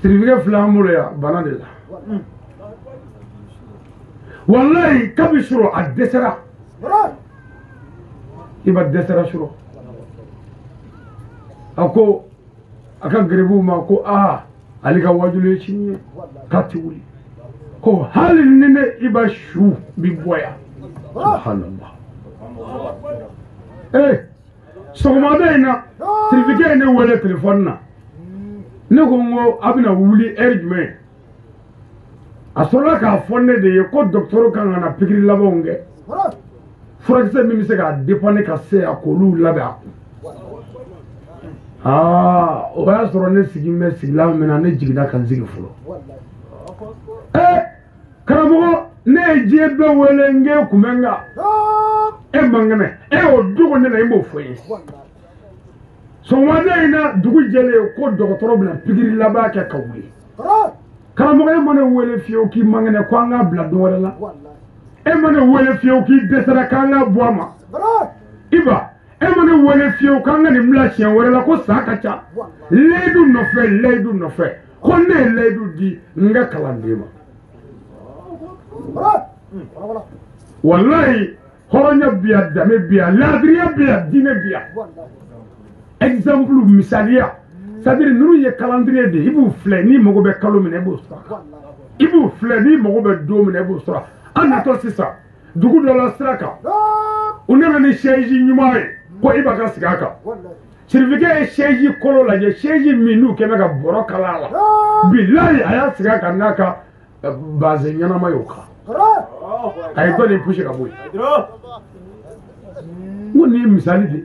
B: Sirifikɛ filɛ an bolo yan, bana de la. Walayi kabi sɔrɔ a dɛsɛra, i ba dɛsɛra sɔrɔ. A ko a ka garibuw ma ko aa ale ka wajulu ye sini ye, k'a tɛ wuli, ko hali ni ne i ba su bi bɔ yan. Subhanallah. Sɔgɔmada in na sirifikɛ ye ne wele telefɔni na, ne ko n ko a bɛna wuli ɛri jumɛn? A sɔrɔla k'a fɔ ne de ye ko dɔgɔtɔrɔ kan ka na pikiri labanw kɛ, furakisɛ min bɛ se k'a dépanner ka se yan k'olu labɛn a kun. Aa o y'a sɔrɔ ne sigi bɛ sigilan min na, ne jiginna ka n sigi fɔlɔ. Karamɔgɔ, ne ye diɲɛ bɛɛ wele n k'e kun bɛ n kan, e man kɛnɛ, e y'o dogo ne la, e m'o fɔ n ye. Sɔgɔmada in na dugu jɛlen ko dɔgɔtɔrɔ bɛna pikiri laban kɛ ka wuli. Karamɔgɔ, e ma ne wele fiyewu k'i man kɛnɛ ko an k'a bila don wɛrɛ la. E ma ne wele fiyewu k'i dɛsɛra k'an k'a bɔ a ma. I ba, e ma ne wele fiyewu k'an ka nin bila siɲɛ wɛrɛ la ko sa ka ca. Layidu nɔfɛ, layidu nɔfɛ, ko ne ye layidu di n ka kalanden ma. Walayi hɔrɔnya bi yan, danbe bi yan, laadiriya bi yan, diinɛ bi yan. Exemple misaliya, c'est-à-dire ninnu ye calendrier de ye, i b'u filɛ n'i mago bɛ kalo min na i b'o sɔrɔ, i b'u filɛ n'i mago bɛ don min na i b'o sɔrɔ. An natɔ sisan dugu dɔ la sira kan, u nana ni chaise ɲuman ye ko i b'a ka sigi a kan. Sirifikɛ ye chaise kolo lajɛ, chaise min n'u kɛn bɛ ka bɔrɔ kala a la, bilayi a y'a sigi a kan n'a ka baze ɲɛnama y'o kan, a ye dɔ de poussé ka bɔ yen. N ko nin ye misali de ye,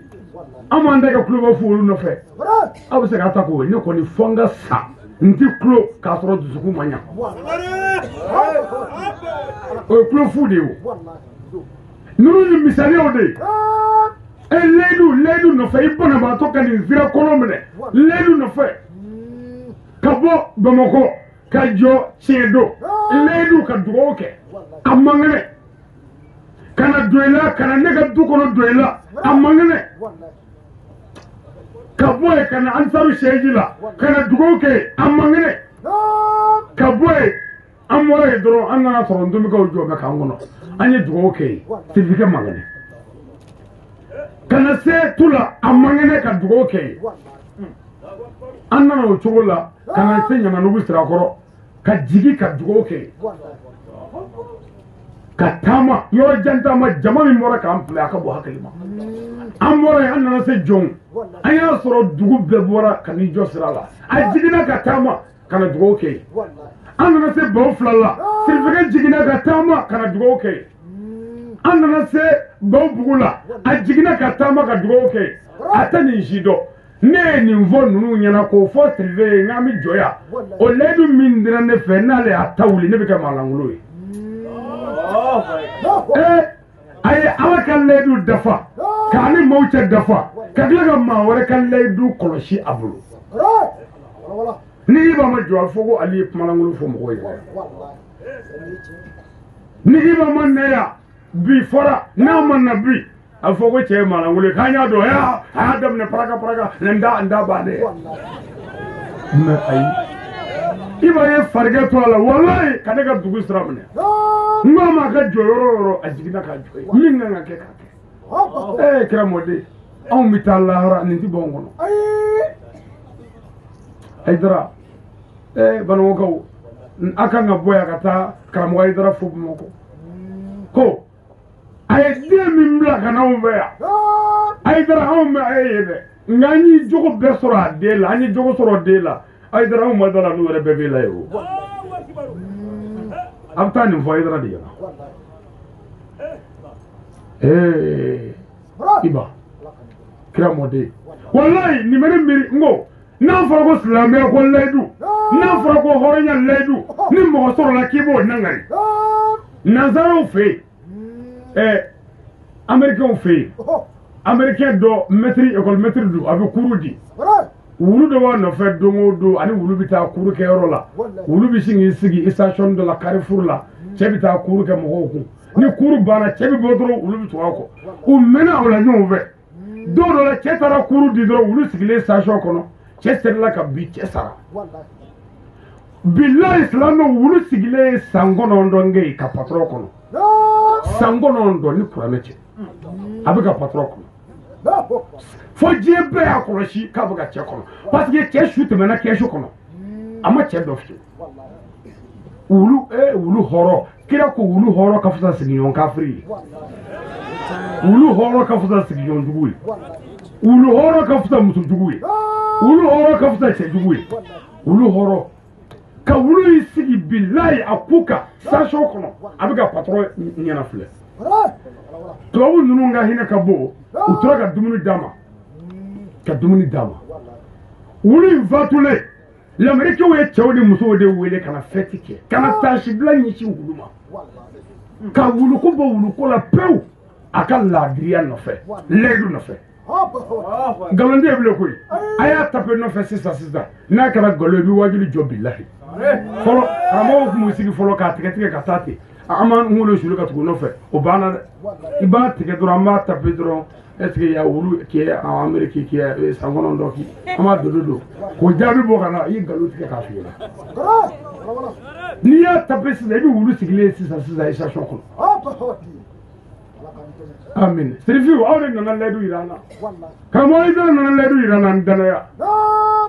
B: an b'an ta kɛ kuloba fu olu nɔfɛ, aw bɛ se k'a ta k'o ye. Ne kɔni fɔ n ka sa, n tɛ kulo k'a sɔrɔ dusukun ma ɲa. O ye kulo fu de ye o. Ninnu ye misaliyaw de ye. E layidu layidu nɔfɛ, i banabaatɔ ka nin sira kɔnɔ minɛ layidu nɔfɛ ka bɔ Bamakɔ Ka jɔ tiɲɛ don layidu ka dugawu kɛ a man kɛnɛ ka na don i la ka na ne ka du kɔnɔ don i la a man kɛnɛ ka bɔ yen ka na ansaru sɛji la ka na dugawu kɛ a man kɛnɛ ka bɔ yen an bɔra yen dɔrɔn an nana sɔrɔ ntomikaw jɔ bɛ k'an kɔnɔ an ye dugawu kɛ yen sirifikɛ man kɛnɛ ka na se tu la a man kɛnɛ ka dugawu kɛ yen an nana o cogo la ka na se Ɲamanugu sirakɔrɔ ka jigin ka dugawu kɛ ka taama yɔrɔ jan taama jama min bɔra k'an filɛ a ka bɔ hakili ma an bɔra yen an nana se Jɔnw an y'a sɔrɔ dugu bɛɛ bɔra ka n'i jɔ sira la a jiginna ka taama ka na dugawu kɛ yen an nana se Baw fila la sirifikɛ jiginna ka taama ka na dugawu kɛ yen an nana se Baw bugu la a jiginna ka taama ka dugawu kɛ yen a tɛ nin si dɔn. Ne ye nin fɔ ninnu ɲɛna k'o fɔ Sirife ye n k'an bɛ jɔ yan o layidu min dira ne fɛ n'ale y'a ta wuli ne bɛ kɛ maalankolon ye. A ye Ala ka layidu dafa k'a ni maaw cɛ dafa ka tila ka maa wɛrɛ ka layidu kɔlɔsi a bolo. Ni Iba ma jɔ a bɛ fɔ ko ale ye kumalankolon fɔ mɔgɔw ye. Ni Iba ma na yan bi fɔra n'a ma na bi. A fɔ ko cɛ ye maalankolon ye k'an y'a dɔn a y'a daminɛ paraka paraka n da bannen mais ayi Iba ye farikɛ to a la walayi ka ne ka dugu sira minɛ n ko a ma a ka jɔ yɔrɔ o yɔrɔ a jiginna ka jɔ yen min kan ka kɛ k'a kɛ kira mɔden anw bɛ taa lahara nin tɛ bɔ anw kɔnɔ Hayidara Bamakɔkaw a kan ka bɔ yan ka taa karamɔgɔ Hayidara fo Bamakɔ ko a ye den min bila ka na anw fɛ yan Hayidara anw bɛ a ye dɛ nka an ye jogo bɛɛ sɔrɔ a den la an ye jogo sɔrɔ den la Hayidara anw ma da la n'u yɛrɛ bɛɛ b'e la ye o a bɛ taa nin fɔ Hayidara de ɲɛna Iba kira mɔden walayi nin bɛ ne miiri n ko n'a fɔra ko silamɛya ko layidu n'a fɔra ko hɔrɔnya layidu ni mɔgɔ sɔrɔla k'i b'o nangari nanzaraw fɛ yen. Américain fɛ yen américain dɔ maître école maître don a bɛ kuru di wulu dɔ b'a nɔfɛ don o don ani wulu bɛ taa kuru kɛyɔrɔ la wulu bɛ sin k'i sigi station dɔ la Carrefour la cɛ bɛ taa kuru kɛ mɔgɔw kun ni kuru banna cɛ bɛ bɔ dɔrɔn wulu bɛ tugu a kɔ u mɛnna o la ɲɔgɔn fɛ don dɔ la cɛ taara kuru di dɔrɔn wulu sigilen station kɔnɔ cɛ serila ka bin cɛ sara bilayi silamɛ wulu sigilen ye san 9 kɛ yen ka patron kɔnɔ. San 9 ni kuranɛ cɛ a bɛ ka patron kɔnɔ fo diɲɛ bɛɛ y'a kɔlɔsi k'a bɛ ka cɛ kɔnɔ parce que cɛ su tɛmɛna kɛsu kɔnɔ a ma cɛ dɔ fiyewu wulu wulu hɔrɔn kira ko wulu hɔrɔn ka fisa sigiɲɔgɔn kafiri ye wulu hɔrɔn ka fisa sigiɲɔgɔn jugu ye wulu hɔrɔn ka fisa muso jugu ye wulu hɔrɔn ka fisa cɛ jugu ye wulu hɔrɔn ka wulu y'i sigi bilayi a ku kan station kɔnɔ a bɛ ka patron ɲɛna filɛ tubabu ninnu ka hinɛ ka bon u tora ka dumuni d'a ma ka dumuni d'a ma wulu in fatulen lamɛrikɛnw ye cɛw ni musow de wele ka na fɛti kɛ ka na taasibila ɲɛsin wulu ma ka wuluko bɔ wuluko la pewu a ka laadiriya nɔfɛ layidu nɔfɛ nkalon tɛ yen bilen koyi a y'a tape nɔfɛ sisan sisan n'a kɛra nkalon ye i bɛ wajuli jɔ bilahi fɔlɔ karamɔgɔw tun b'u sigi fɔlɔ k'a tigɛ tigɛ ka taa ten an b'an kunkolo sulu ka tugu nɔfɛ o banna dɛ i b'a tigɛ dɔrɔn an b'a tape dɔrɔn est ce que ya wulu qui est en Amérique qui est san 9 k'i an b'a dodo don k'o jaabi bɔ ka na i ye nkalon tigɛ k'a f'i ɲɛna n'i y'a tape sisan i bɛ wulu sigilen ye sisan sisan station kɔnɔ. Amin. Sirifiw aw de nana layidu yira an na. Karamɔgɔ Hayidara nana layidu yira an na ni danaya.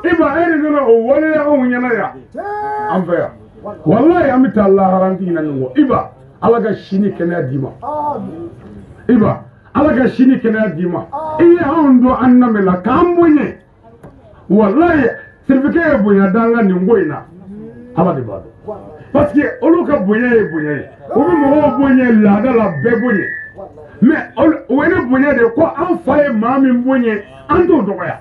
B: Iba e de nana o waleya anw ɲɛna yan. An fɛ yan. Walayi an bɛ taa lahara an tɛ ɲinɛ nin kɔ. Iba Ala ka si ni kɛnɛya d'i ma. Iba Ala ka si ni kɛnɛya d'i ma. I ye anw don an lamɛn la k'an bonya. Walayi sirifikɛ ye bonya d'an kan nin ko in na. Ala de b'a dɔn. Parce que olu ka bonya ye bonya ye. U bɛ mɔgɔw bonya laada la bɛɛ bonya. Mais o ye ne bonya de ko an fa ye maa min bonya an t'o dɔgɔya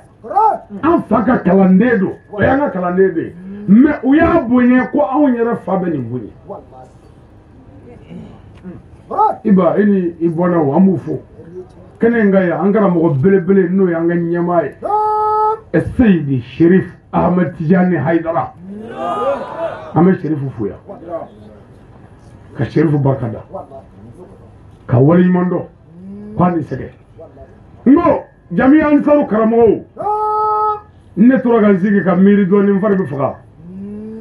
B: an fa ka kalanden don o y'an ka kalanden de ye mais u y'a bonya ko anw yɛrɛ fa bɛ nin bonya Iba i ni i bɔnnaw an b'u fo kɛnɛ in kan yan an karamɔgɔ belebele n'o y'an ka ɲɛmaa ye Seyidi Sherif Ahmed Tijani Hayidara An bɛ Serifu fo yan ka Serifu barika da ka waleɲuman dɔn k'a ni sɛgɛ. N ko Jamiya Ansaru karamɔgɔw, ne tora ka n sigi ka miiri dɔɔnin, n fari bɛ faga.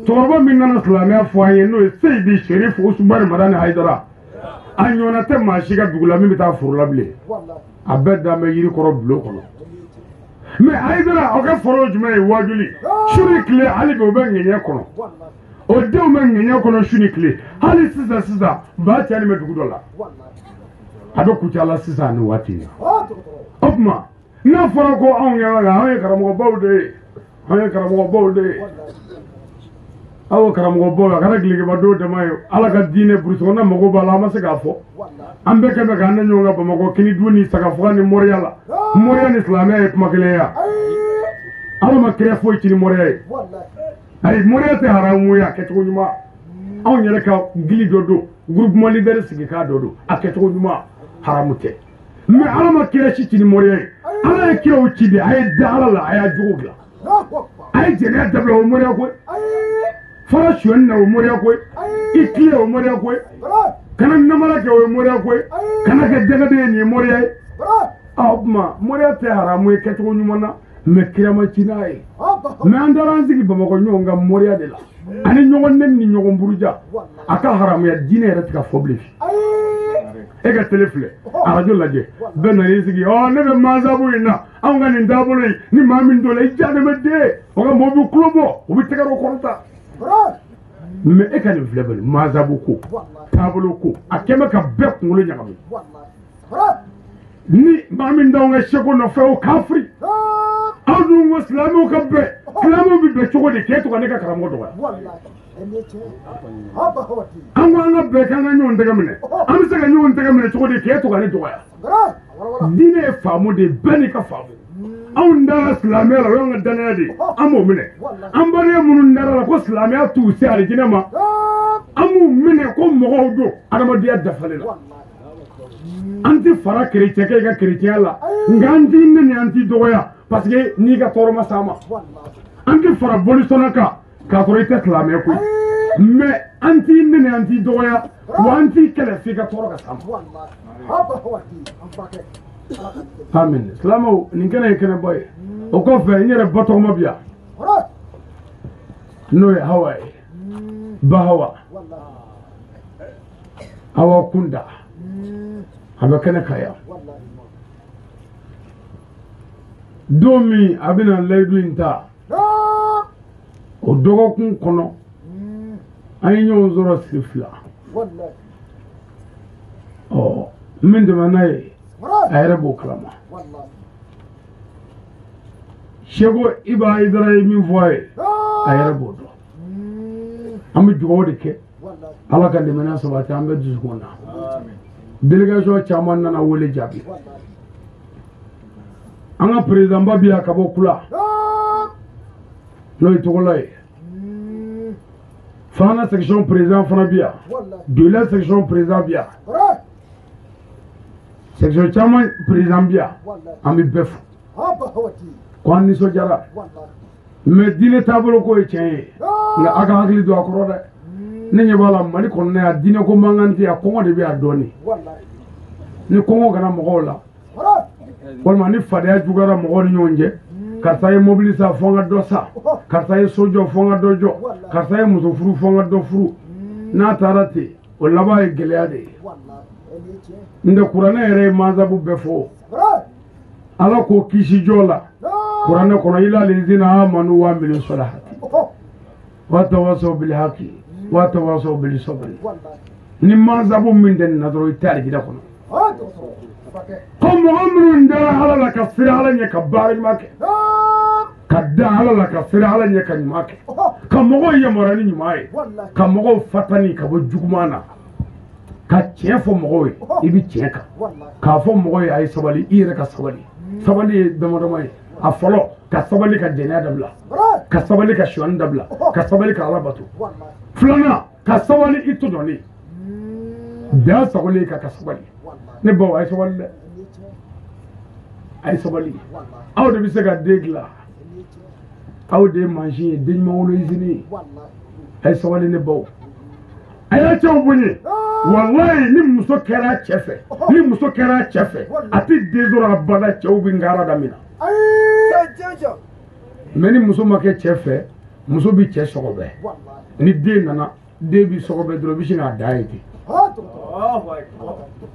B: Cɛkɔrɔba min nana silamɛya fɔ an ye n'o ye Seyidi Serifu Usumani Madani Hayidara, a ɲɔgɔnna tɛ maa si ka dugu la min bɛ taa foro la bilen. A bɛɛ dan bɛ yiri kɔrɔ bulon kɔnɔ. Mais Hayidara aw ka foro jumɛn ye waajuli su ni tile, hali bi o bɛ ŋɛɲɛ kɔnɔ, o denw bɛ ŋɛɲɛ kɔnɔ su ni tile. Hali sisan sisan ba cɛ nin bɛ dugu dɔ la, a bɛ Kucala sisan nin waati in na. O tuma n'a fɔra ko anw ɲɛ la, anw ye karamɔgɔbaw de ye, anw ye karamɔgɔbaw de ye. Aw karamɔgɔbaw, a kɛra gilikibadenw dama ye, Ala ka diinɛ burusikɔnɔna mago b'a la, an ma se k'a fɔ. An bɛɛ kɛ bɛ k'an ne ɲɔgɔn ka Bamakɔ kini dun ni sagafaga ni moriya la. Moriya ni silamɛya ye kuma kelen ye. Ala ma kira foyi ci ni moriya ye. Ayi, moriya tɛ haramu ye a kɛcogo ɲuman. Anw yɛrɛ ka gili dɔ don, groupement leader sigi k'a dɔ don, a kɛcogo ɲuman haramu tɛ. Mais Ala ma kira si ci ni moriya ye. Ala ye kiraw ci de, a ye da Ala la, a y'a jogo dilan. A ye jɛnɛya dabila, o moriya koyi. Fara sonyani na, o moriya koyi. I tilen, o moriya koyi. Kana namara kɛ, o ye moriya koyi. Kana kɛ dɛgɛden ye, nin ye moriya ye. O tuma moriya tɛ haramu ye kɛcogo ɲuman na, mais kira ma ci n'a ye. Mais an taara an sigi Bamakɔ ɲɔgɔn ka moriya de la, ani ɲɔgɔn nɛni ni ɲɔgɔn buruja. A ka haramuya diinɛ yɛrɛ tɛ ka fɔ bilen. E ka télé filɛ, arajo lajɛ, bɛɛ nan'i sigi, ɔ ne bɛ masabu in na, anw ka nin taabolo in, ni maa min donna i ja de bɛ den, o ka mɔgɔw bɛ kulo bɔ, u bɛ tɛgɛrɛ kɔrɔta. Mais e ka nin filɛ bali, masabu ko, taabolo ko, a kɛn bɛ ka bɛɛ kunkolo ɲagami. Ni maa min t'anw ka seko nɔfɛ, o kafiri. Aw dun ko silamɛw ka bɛn, silamɛw bɛ bɛn cogo di k'e to ka ne ka karamɔgɔ dɔgɔya? An ko an ka bɛn k'an ka ɲɔgɔn tɛgɛ minɛ, an bɛ se ka ɲɔgɔn tɛgɛ minɛ cogo di k'e to ka ne dɔgɔya? Diinɛ ye faamu de ye, bɛɛ n'i ka faamu. Anw dara silamɛya la, o y'anw ka danaya de ye, an b'o minɛ. An baden minnu dara la ko silamɛya t'u se alijinɛ ma, an b'u minɛ ko mɔgɔw don adamadenya dafalen la. An tɛ fara kerecɛn kɛ i ka kerecɛnya la, nka an t'i nɛni, an t'i dɔgɔya, parce que n'i ka tɔɔrɔ ma s'a ma. An tɛ fara bolisɔnna kan k'a sɔrɔ i tɛ silamɛ koyi, mais an t'i nɛni, an t'i dɔgɔya, wa an t'i kɛlɛ f'i ka tɔɔrɔ ka s'a ma. Amin. Silamɛw, nin kɛnɛ ye kɛnɛba ye. O kɔfɛ n yɛrɛ ba tɔgɔma bi yan, n'o ye Hawa ye, ba Hawa, Hawa Kunda, a bɛ kɛnɛ kan yan. Don min a bɛna layidu in ta, o dɔgɔkun kɔnɔ an ye ɲɔgɔn sɔrɔ siri fila. Ɔ min tɛmɛna ye, a yɛrɛ b'o kalama. Seko Iba Hayidara ye min fɔ a ye, a yɛrɛ b'o dɔn. An bɛ dugawu de kɛ, Ala ka limaniya sabati an bɛɛ dusukun na. Délégation caman nana wele jaabi. An ka président ba bi yan ka bɔ Kula, n'o ye Togola ye. Fana section président fana bi yan, Dola section président bi yan, section caman président bi yan. An bɛ bɛɛ fo ko an nisɔndiyara. Mais diinɛ taabolo ko ye tiɲɛ ye, nka a ka hakili don a kɔrɔ dɛ. Ne ɲɛ b'a la Mali kɔnɔna yan, diinɛ ko mankan tɛ yan, kɔngɔ de bɛ yan dɔɔnin. Ni kɔngɔ kana mɔgɔw la, walima ni fadenya juguyara mɔgɔw ni ɲɔgɔn cɛ, karisa ye mobili san fo n ka dɔ san, karisa ye so jɔ fo n ka dɔ jɔ, karisa ye muso furu fo n ka dɔ furu, n'a taara ten, o laban ye gɛlɛya de ye. N tɛ kuranɛ yɛrɛ ye masabu bɛɛ fɔ. Ala ko kisi jɔ la kuranɛ kɔnɔ, ila lezina amanu wa amilu salihati wa tawasaw bil haqi wa tawasaw bil sabri. Ni masabu min tɛ nin na dɔrɔn, i tɛ alijinɛ kɔnɔ. Ko mɔgɔ minnu dara Ala la ka siran Ala ɲɛ ka baara ɲuman kɛ, ka da Ala la ka siran Ala ɲɛ ka ɲuman kɛ, ka mɔgɔw yamaruya ni ɲuman ye, ka mɔgɔw fatani ka bɔ juguman na, ka tiɲɛ fɔ mɔgɔw ye, i bɛ tiɲɛ kan, k'a fɔ mɔgɔw ye a ye sabali, i yɛrɛ ka sabali. Sabali ye dama dama ye. A fɔlɔ, ka sabali ka jɛnɛya dabila, ka sabali ka sonyani dabila, ka sabali ka Ala bato. Filanan, ka sabali i tɔɲɔlen, dan sagolen ka sabali. Ne baw, a ye sabali dɛ, a ye sabali. Aw de bɛ se ka den dilan. Aw de ye mansin ye, den ɲuman wolo izini ye. A ye sabali ne baw. A y'a cɛw bonya. Walayi ni muso kɛra cɛ fɛ, ni muso kɛra cɛ fɛ, a tɛ den sɔrɔ a bada cɛw bɛ nkara daminɛ. Mais ni muso ma kɛ cɛ fɛ, muso bɛ cɛ sɔgɔbɛ. Ni den nana, den bɛ sɔgɔbɛ dɔrɔn, i bɛ sin k'a da ye ten.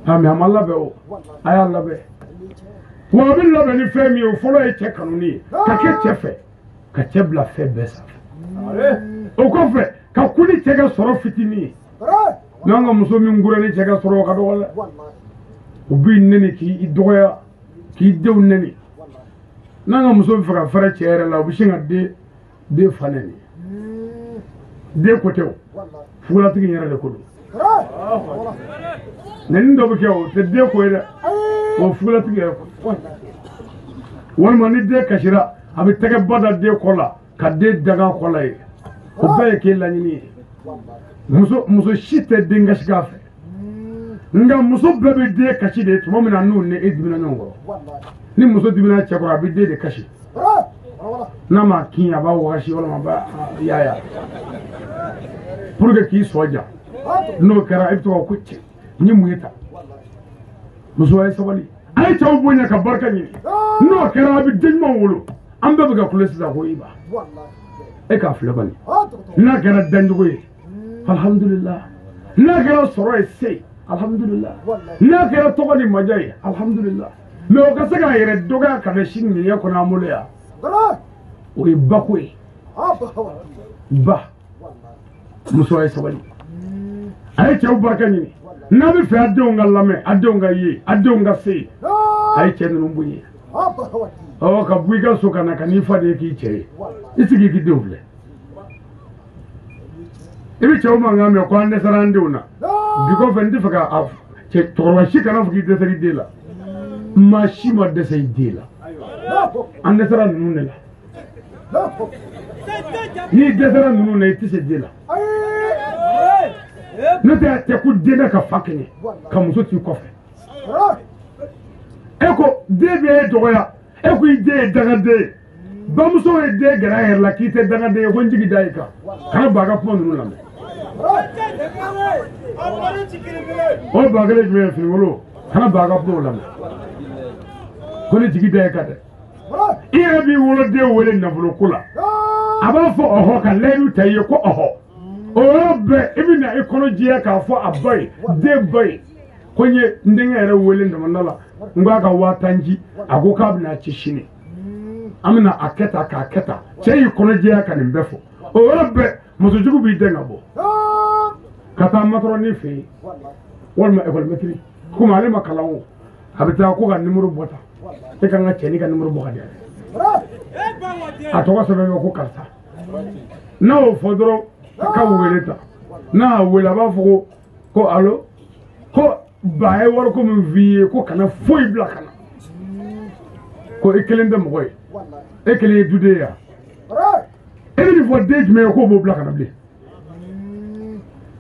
B: Ah mais a ma labɛn o, a y'a labɛn. Wa a bɛ labɛn ni fɛn min ye, o fɔlɔ ye cɛ kanuni ye, ka kɛ cɛ fɛ, ka cɛ bila fɛn bɛɛ sanfɛ. O kɔfɛ, ka ku ni cɛ ka sɔrɔ fitinin ye. N'an ka muso min kura ni cɛ ka sɔrɔ o ka dɔgɔ dɛ. U b'i nɛni k'i dɔgɔya, k'i denw nɛni. N'an ka muso bɛ fɛ ka fɛrɛ cɛ yɛrɛ la, u bɛ sin ka den fa nɛni. Den ko tɛ o, fugulatigi yɛrɛ de ko don. Nɛni dɔ bɛ kɛ o tɛ den ko ye dɛ, o fugulatigi yɛrɛ ko. Walima ni den kasira, a bɛ tɛgɛ ba da den kɔ la ka den daga kɔ la ye. O bɛɛ ye k'e laɲini ye. Muso si tɛ den kasi k'a fɛ. Nka muso bɛɛ bɛ den kasi de tuma min na n'u ni e dimina ɲɔgɔn kɔrɔ. Ni muso dimina cɛ kɔrɔ, a bɛ den de kasi. N'a ma kin, a b'a wagasi walima a b'a yaaya. Pour que k'i sɔ ja. N'o kɛra, e bɛ to ka ko cɛ n ye mun ye tan. Muso a ye sabali. A ye cɛw bonya ka barika ɲini. N'o kɛra, a bɛ den ɲuman wolo. An bɛɛ bɛ ka kule sisan ko Iba. E k'a filɛ bani. N'a kɛra dancogo ye, alhamdulillah. N'a kɛra sɔrɔ ye se, alhamdulillah. N'a kɛra tɔgɔ ni maja ye, alhamdulillah. Mais o ka se k'a yɛrɛ dɔgɔya ka na sini ɲɛ kɔnɔ an bolo yan. O ye bako ye. Ba. Muso a ye sabali. A ye cɛw barika ɲini. N'a bɛ fɛ a denw ka lamɛn, a denw ka ye, a denw ka se, a ye cɛ ninnu bonya. Ɔ ka bɔ i ka so ka na ka n'i fa de ye k'i cɛ ye. I sigi k'i denw filɛ. I bɛ cɛw mankan mɛn ko an dɛsɛra an denw na. Bi kɔfɛ n tɛ fɛ ka cɛ cɛkɔrɔba si kana fɔ k'i dɛsɛra i den la. Maa si ma dɛsɛ i den la. An dɛsɛra ninnu de la. N'i dɛsɛra ninnu na, i tɛ se den la. N'o tɛ a tɛ ko den bɛ ka fa kɛɲɛ ka muso t'i kɔfɛ. E ko den bɛ e dɔgɔya, e ko i den ye dangaden ye. Bamuso ye den gɛrɛ a yɛrɛ la k'i tɛ dangaden ye, ko n jigi da i kan. Kana ba ka kuma ninnu lamɛn. O ba kelen jumɛn ye finikolon? Kana ba ka kumaw lamɛn. Ko ne jigi da i kan dɛ. I yɛrɛ b'i woloden wele nafolo ko la. A b'a fɔ ɔhɔ ka layidu ta i ye ko ɔhɔ. O yɔrɔ bɛɛ i bɛ na i kɔnɔ jɛya k'a fɔ a ba ye, den ba ye, ko n ye n denkɛ yɛrɛ wele damanda la, n k'a ka 10,000 ci, a ko k'a bɛna ci sini. An bɛna a kɛ tan k'a kɛ tan. Cɛ y'i kɔnɔ jɛya ka nin bɛɛ fɔ. O yɔrɔ bɛɛ musojugu b'i den ka bɔ. Ka taa matɔrɔni fɛ yen, walima ekɔlimɛtiri. Komi ale ma kalan o, a bɛ taa ko ka nimoro bɔ tan. E ka n ka cɛnin ka nimoro bɔ ka di yan. A tɔgɔ sɛbɛn bɛ ko karisa. N'a y'o fɔ dɔrɔn, ka wele ta. N'a y'a wele, a b'a fɔ ko alo, ko ba ye wariko min f'i ye ko kana foyi bila ka na. Ko e kelen tɛ mɔgɔ ye. E kelen ye duden ye yan. E bɛ nin fɔ den jumɛn ye k'o b'o bila ka na bilen.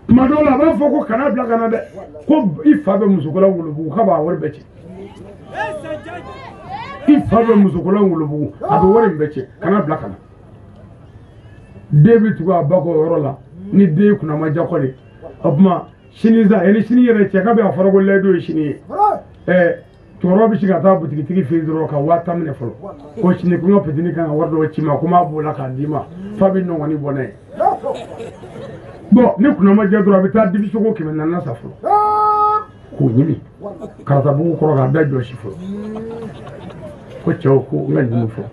B: Tuma dɔw la a b'a fɔ ko kana bila ka na dɛ. Ko i fa bɛ musokola Wolobugu k'a b'a wari bɛɛ ci. I fa bɛ musokola Wolobugu a bɛ wari in bɛɛ ci, kana bila ka na. Den bɛ tugu a ba kɔ o yɔrɔ la ni den kunna ma diya kɔ de. O tuma sini sa, ni sini yɛrɛ cɛ k'a bɛ a fɔra ko layidu ye sini ye. Cɛkɔrɔba bɛ se ka taa butigitigi fɛ yen dɔrɔn ka 10,000 minɛ fɔlɔ. Ko sini ko n ka petini kan ka wari dɔ ci ma, ko n b'a b'o la k'a d'i ma, fa bɛ nɔngɔni bɔ n'a ye. Bon ni kunna ma diya dɔrɔn a bɛ taa dibisogo 400 san fɔlɔ. K'o ɲimi karatabugu kɔrɔ k'a da jɔsi fɔlɔ. Ko cɛw ko n ka ɲimi fɔlɔ.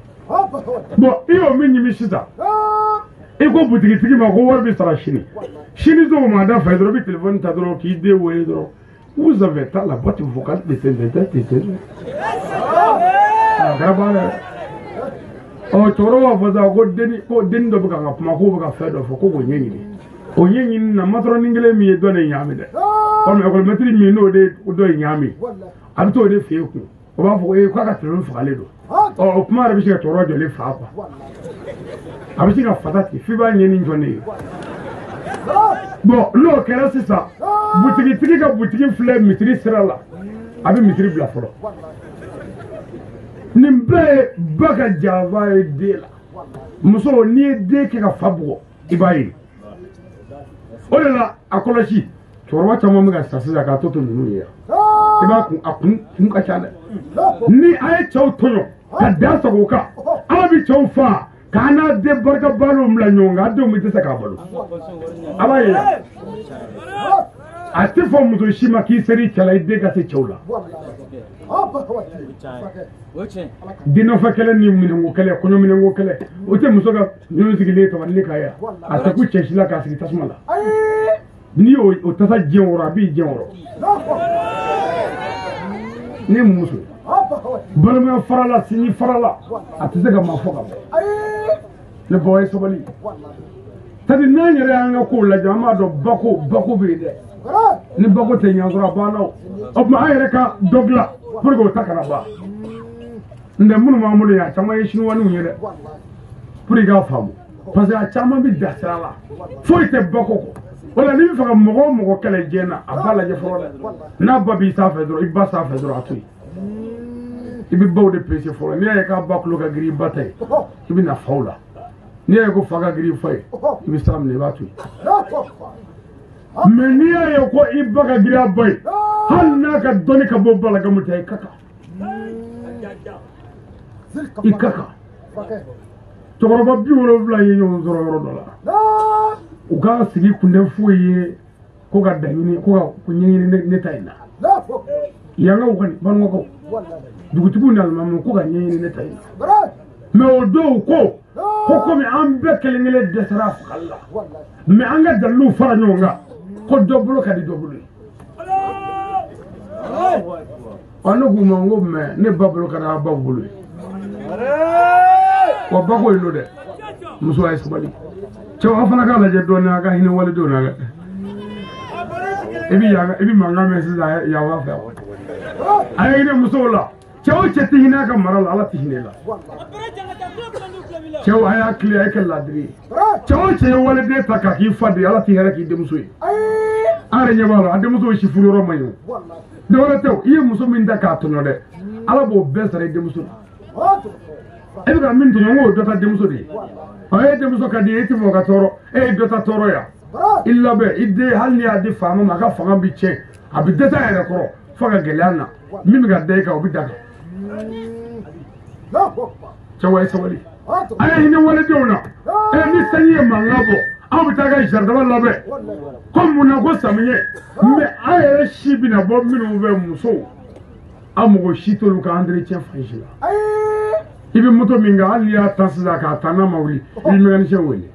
B: Bon i y'o min ɲimi sisan, i ko butigitigi ma ko wari bɛ sara sini. Sini sɔgɔma da fɛ dɔrɔn i bɛ telefɔni ta dɔrɔn k'i den wele dɔrɔn. Vous avez pas la boîte vocale de ces. A kɛra baara ye. Ɔ cɛkɔrɔba b'a fɔ sa ko denni dɔ bɛ ka kuma k'o bɛ ka fɛn dɔ fɔ ko k'o ɲɛɲini. O ɲɛɲini na matɔrɔni kelen min ye dɔ de ɲaami dɛ. Ɔ mɛ ekɔlimɛtiri min n'o de dɔ ye ɲaami. A bɛ t'o de fɛ yen kun. O b'a fɔ k'a ka telefɔni fagalen don. Ɔ o kuma yɛrɛ bɛ se ka cɛkɔrɔba jɔlen fa quoi. A bɛ se ka fasa ten f'i b'a ɲɛni jɔn de ye. Bon n'o kɛra sisan, butigitigi ka butigi filɛ misiri sira la, a bɛ misiri bila fɔlɔ. Nin bɛɛ ye ba ka janfa ye den la. Muso n'i ye den kɛ ka fa bugɔ i b'a ye o de la a kɔlɔsi cɛkɔrɔba caman bɛ ka sa sisan k'a to ninnu ye yan i b'a kun a kun ka ca dɛ ni a ye cɛw tɔɲɔ ka dan sago o kan ala bɛ cɛw fa k'an n'a den barika balo bila ɲɔgɔn kan a denw bɛ dɛsɛ k'a balo a b'a ye yan a tɛ fɔ muso si ma k'i seri cɛ la i den ka se cɛw la den nɔfɛ kɛlɛ ni minɛnko kɛlɛ kɔɲɔminɛnko kɛlɛ o tɛ muso ka ninnu sigilen tabali kan yan a tɛ ku cɛ si la k'a sigi tasuma la n'i y'o o tasa jɛn wɔrɔ a b'i jɛn wɔrɔ ne muso balimaya farala sinji farala a tɛ se ka maa fɔ ka ban ne baw ye sabali c'est à dire n'an yɛrɛ y'an ka kow lajɛ an b'a dɔn bako bɛ yen dɛ ni bako tɛ ɲɛ sɔrɔ a banna o o tuma an yɛrɛ ka dɔ dilan pour que o ta kana ban n tɛ minnu b'an bolo yan a caman ye sinuwaniw ye dɛ pour que i k'a faamu parce que a caman bɛ da sira la foyi tɛ bako kɔ o la n'i bɛ fɛ ka mɔgɔ o mɔgɔ kɛlɛ diɲɛ na a ba lajɛ fɔlɔ dɛ n'a ba b'i sanfɛ dɔrɔn i ba sanfɛ dɔrɔn a to yen i bɛ baw de pese fɔlɔ n'i y'a ye k'a ba tulo ka girin i ba ta ye i bɛ na faw la n'i y'a ye ko fa ka girin i fa ye i bɛ sira minɛ i b'a to yen mais n'i y'a ye ko i ba ka girin a ba ye hali n'a ka dɔnni ka bɔ ba la gamu tɛ i ka kan i ka kan cɛkɔrɔba 70 ye ɲɔgɔn sɔrɔ yɔrɔ dɔ la u ka sigi kun tɛ foyi ye ko ka daɲini ko ka ɲɛɲini ne ta in na yankaw kɔni banukaw dugutigiw ni alimamiw ko ka ɲɛɲini ne ta in na mais o dɔw ko komi an bɛɛ kelen kelen dɛsɛra a fagali la mais an ka daliluw fara ɲɔgɔn kan ko dɔ bolo ka di dɔ bolo ye ɔ ne k'u ma n ko mais ne ba bolo ka di a baw bolo ye wa bako in don dɛ muso a ye sabali cɛw aw fana k'a lajɛ dɔɔnin a ka hinɛ walidenw na dɛ i bɛ mankan mɛn sisan yan fan fɛ a ye hinɛ musow la cɛw o cɛ tɛ hinɛ a ka mara la ala tɛ hinɛ la cɛw a y'a tile a ye kɛ ladiri ye cɛw o cɛ ye waliden ta k'a k'i fa de ala tɛ hɛrɛ k'i denmuso ye an yɛrɛ ɲɛ b'a la a denmuso si furu yɔrɔ man ɲi o dɔwɛrɛ tɛ o i ye muso min ta k'a tɔɲɔ dɛ ala b'o bɛɛ sara i denmuso la e bɛ ka min tɔɲɔ n k'o dɔ ta denmuso de ye ɔ e denmuso ka di ye e tɛ fɛ o ka tɔɔrɔ e ye dɔ ta tɔɔrɔ yan i labɛn i den hali n'i y'a di faama ma a ka fanga bi tiɲɛ a bɛ dɛsɛ a yɛrɛ kɔrɔ fo ka gɛlɛya na min bɛ ka da e kan o bɛ da kan cɛw a ye sabali a ye hinɛ waledenw na ɛ ni sanji ye mankan bɔ aw bɛ taa ka jardin labɛn ko mun na ko samiyɛ mais an yɛrɛ si bɛna bɔ minnu fɛ musow an mɔgɔ si t'olu ka entretien fan si la i bɛ moto min kan hali n'i y'a ta sisan k'a ta n'a ma wuli i bɛ mécanicien wele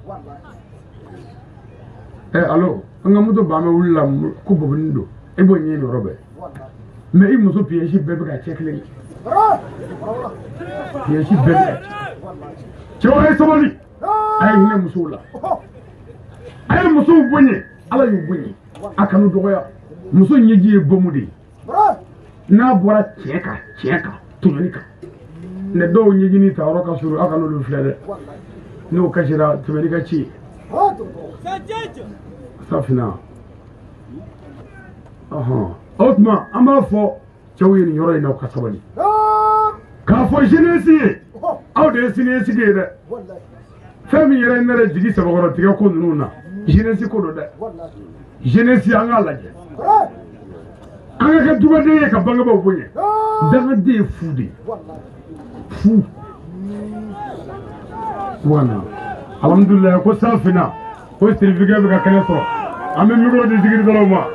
B: ɛ allo an ka moto ban bɛ wuli la ko bobini don e b'o ɲɛɲini yɔrɔ bɛɛ mais i muso pièce bɛɛ bɛ ka cɛ kelen pièce bɛɛ bɛ ka cɛ cɛw a ye sabali a ye hinɛ musow la a ye musow bonya ala y'u bonya a kanu dɔgɔya muso ɲɛji ye bɔmu de ye n'a bɔra tiɲɛ kan tɔɲɔni kan ne dɔw ɲɛjini ta yɔrɔ ka surun aw kan'olu filɛ dɛ n'o kasira tɛmɛni ka ci safina ɔhɔn o tuma an b'a fɔ cɛw ye nin yɔrɔ in na u ka sabali k'a fɔ jeunesse ye aw de ye siniɲɛsigi ye dɛ fɛn min yɛrɛ ye ne yɛrɛ jigi sabakɔrɔ tigɛ ko ninnu na jeunesse ko don dɛ jeunesse an k'a lajɛ an ka kɛ dugaden ye ka bangebaaw bonya dangaden ye fu de ye fu wana alhamdulilayi ko safina ko sirifikɛ bɛ ka kɛnɛ sɔrɔ an bɛ micro di zikiridalaw ma.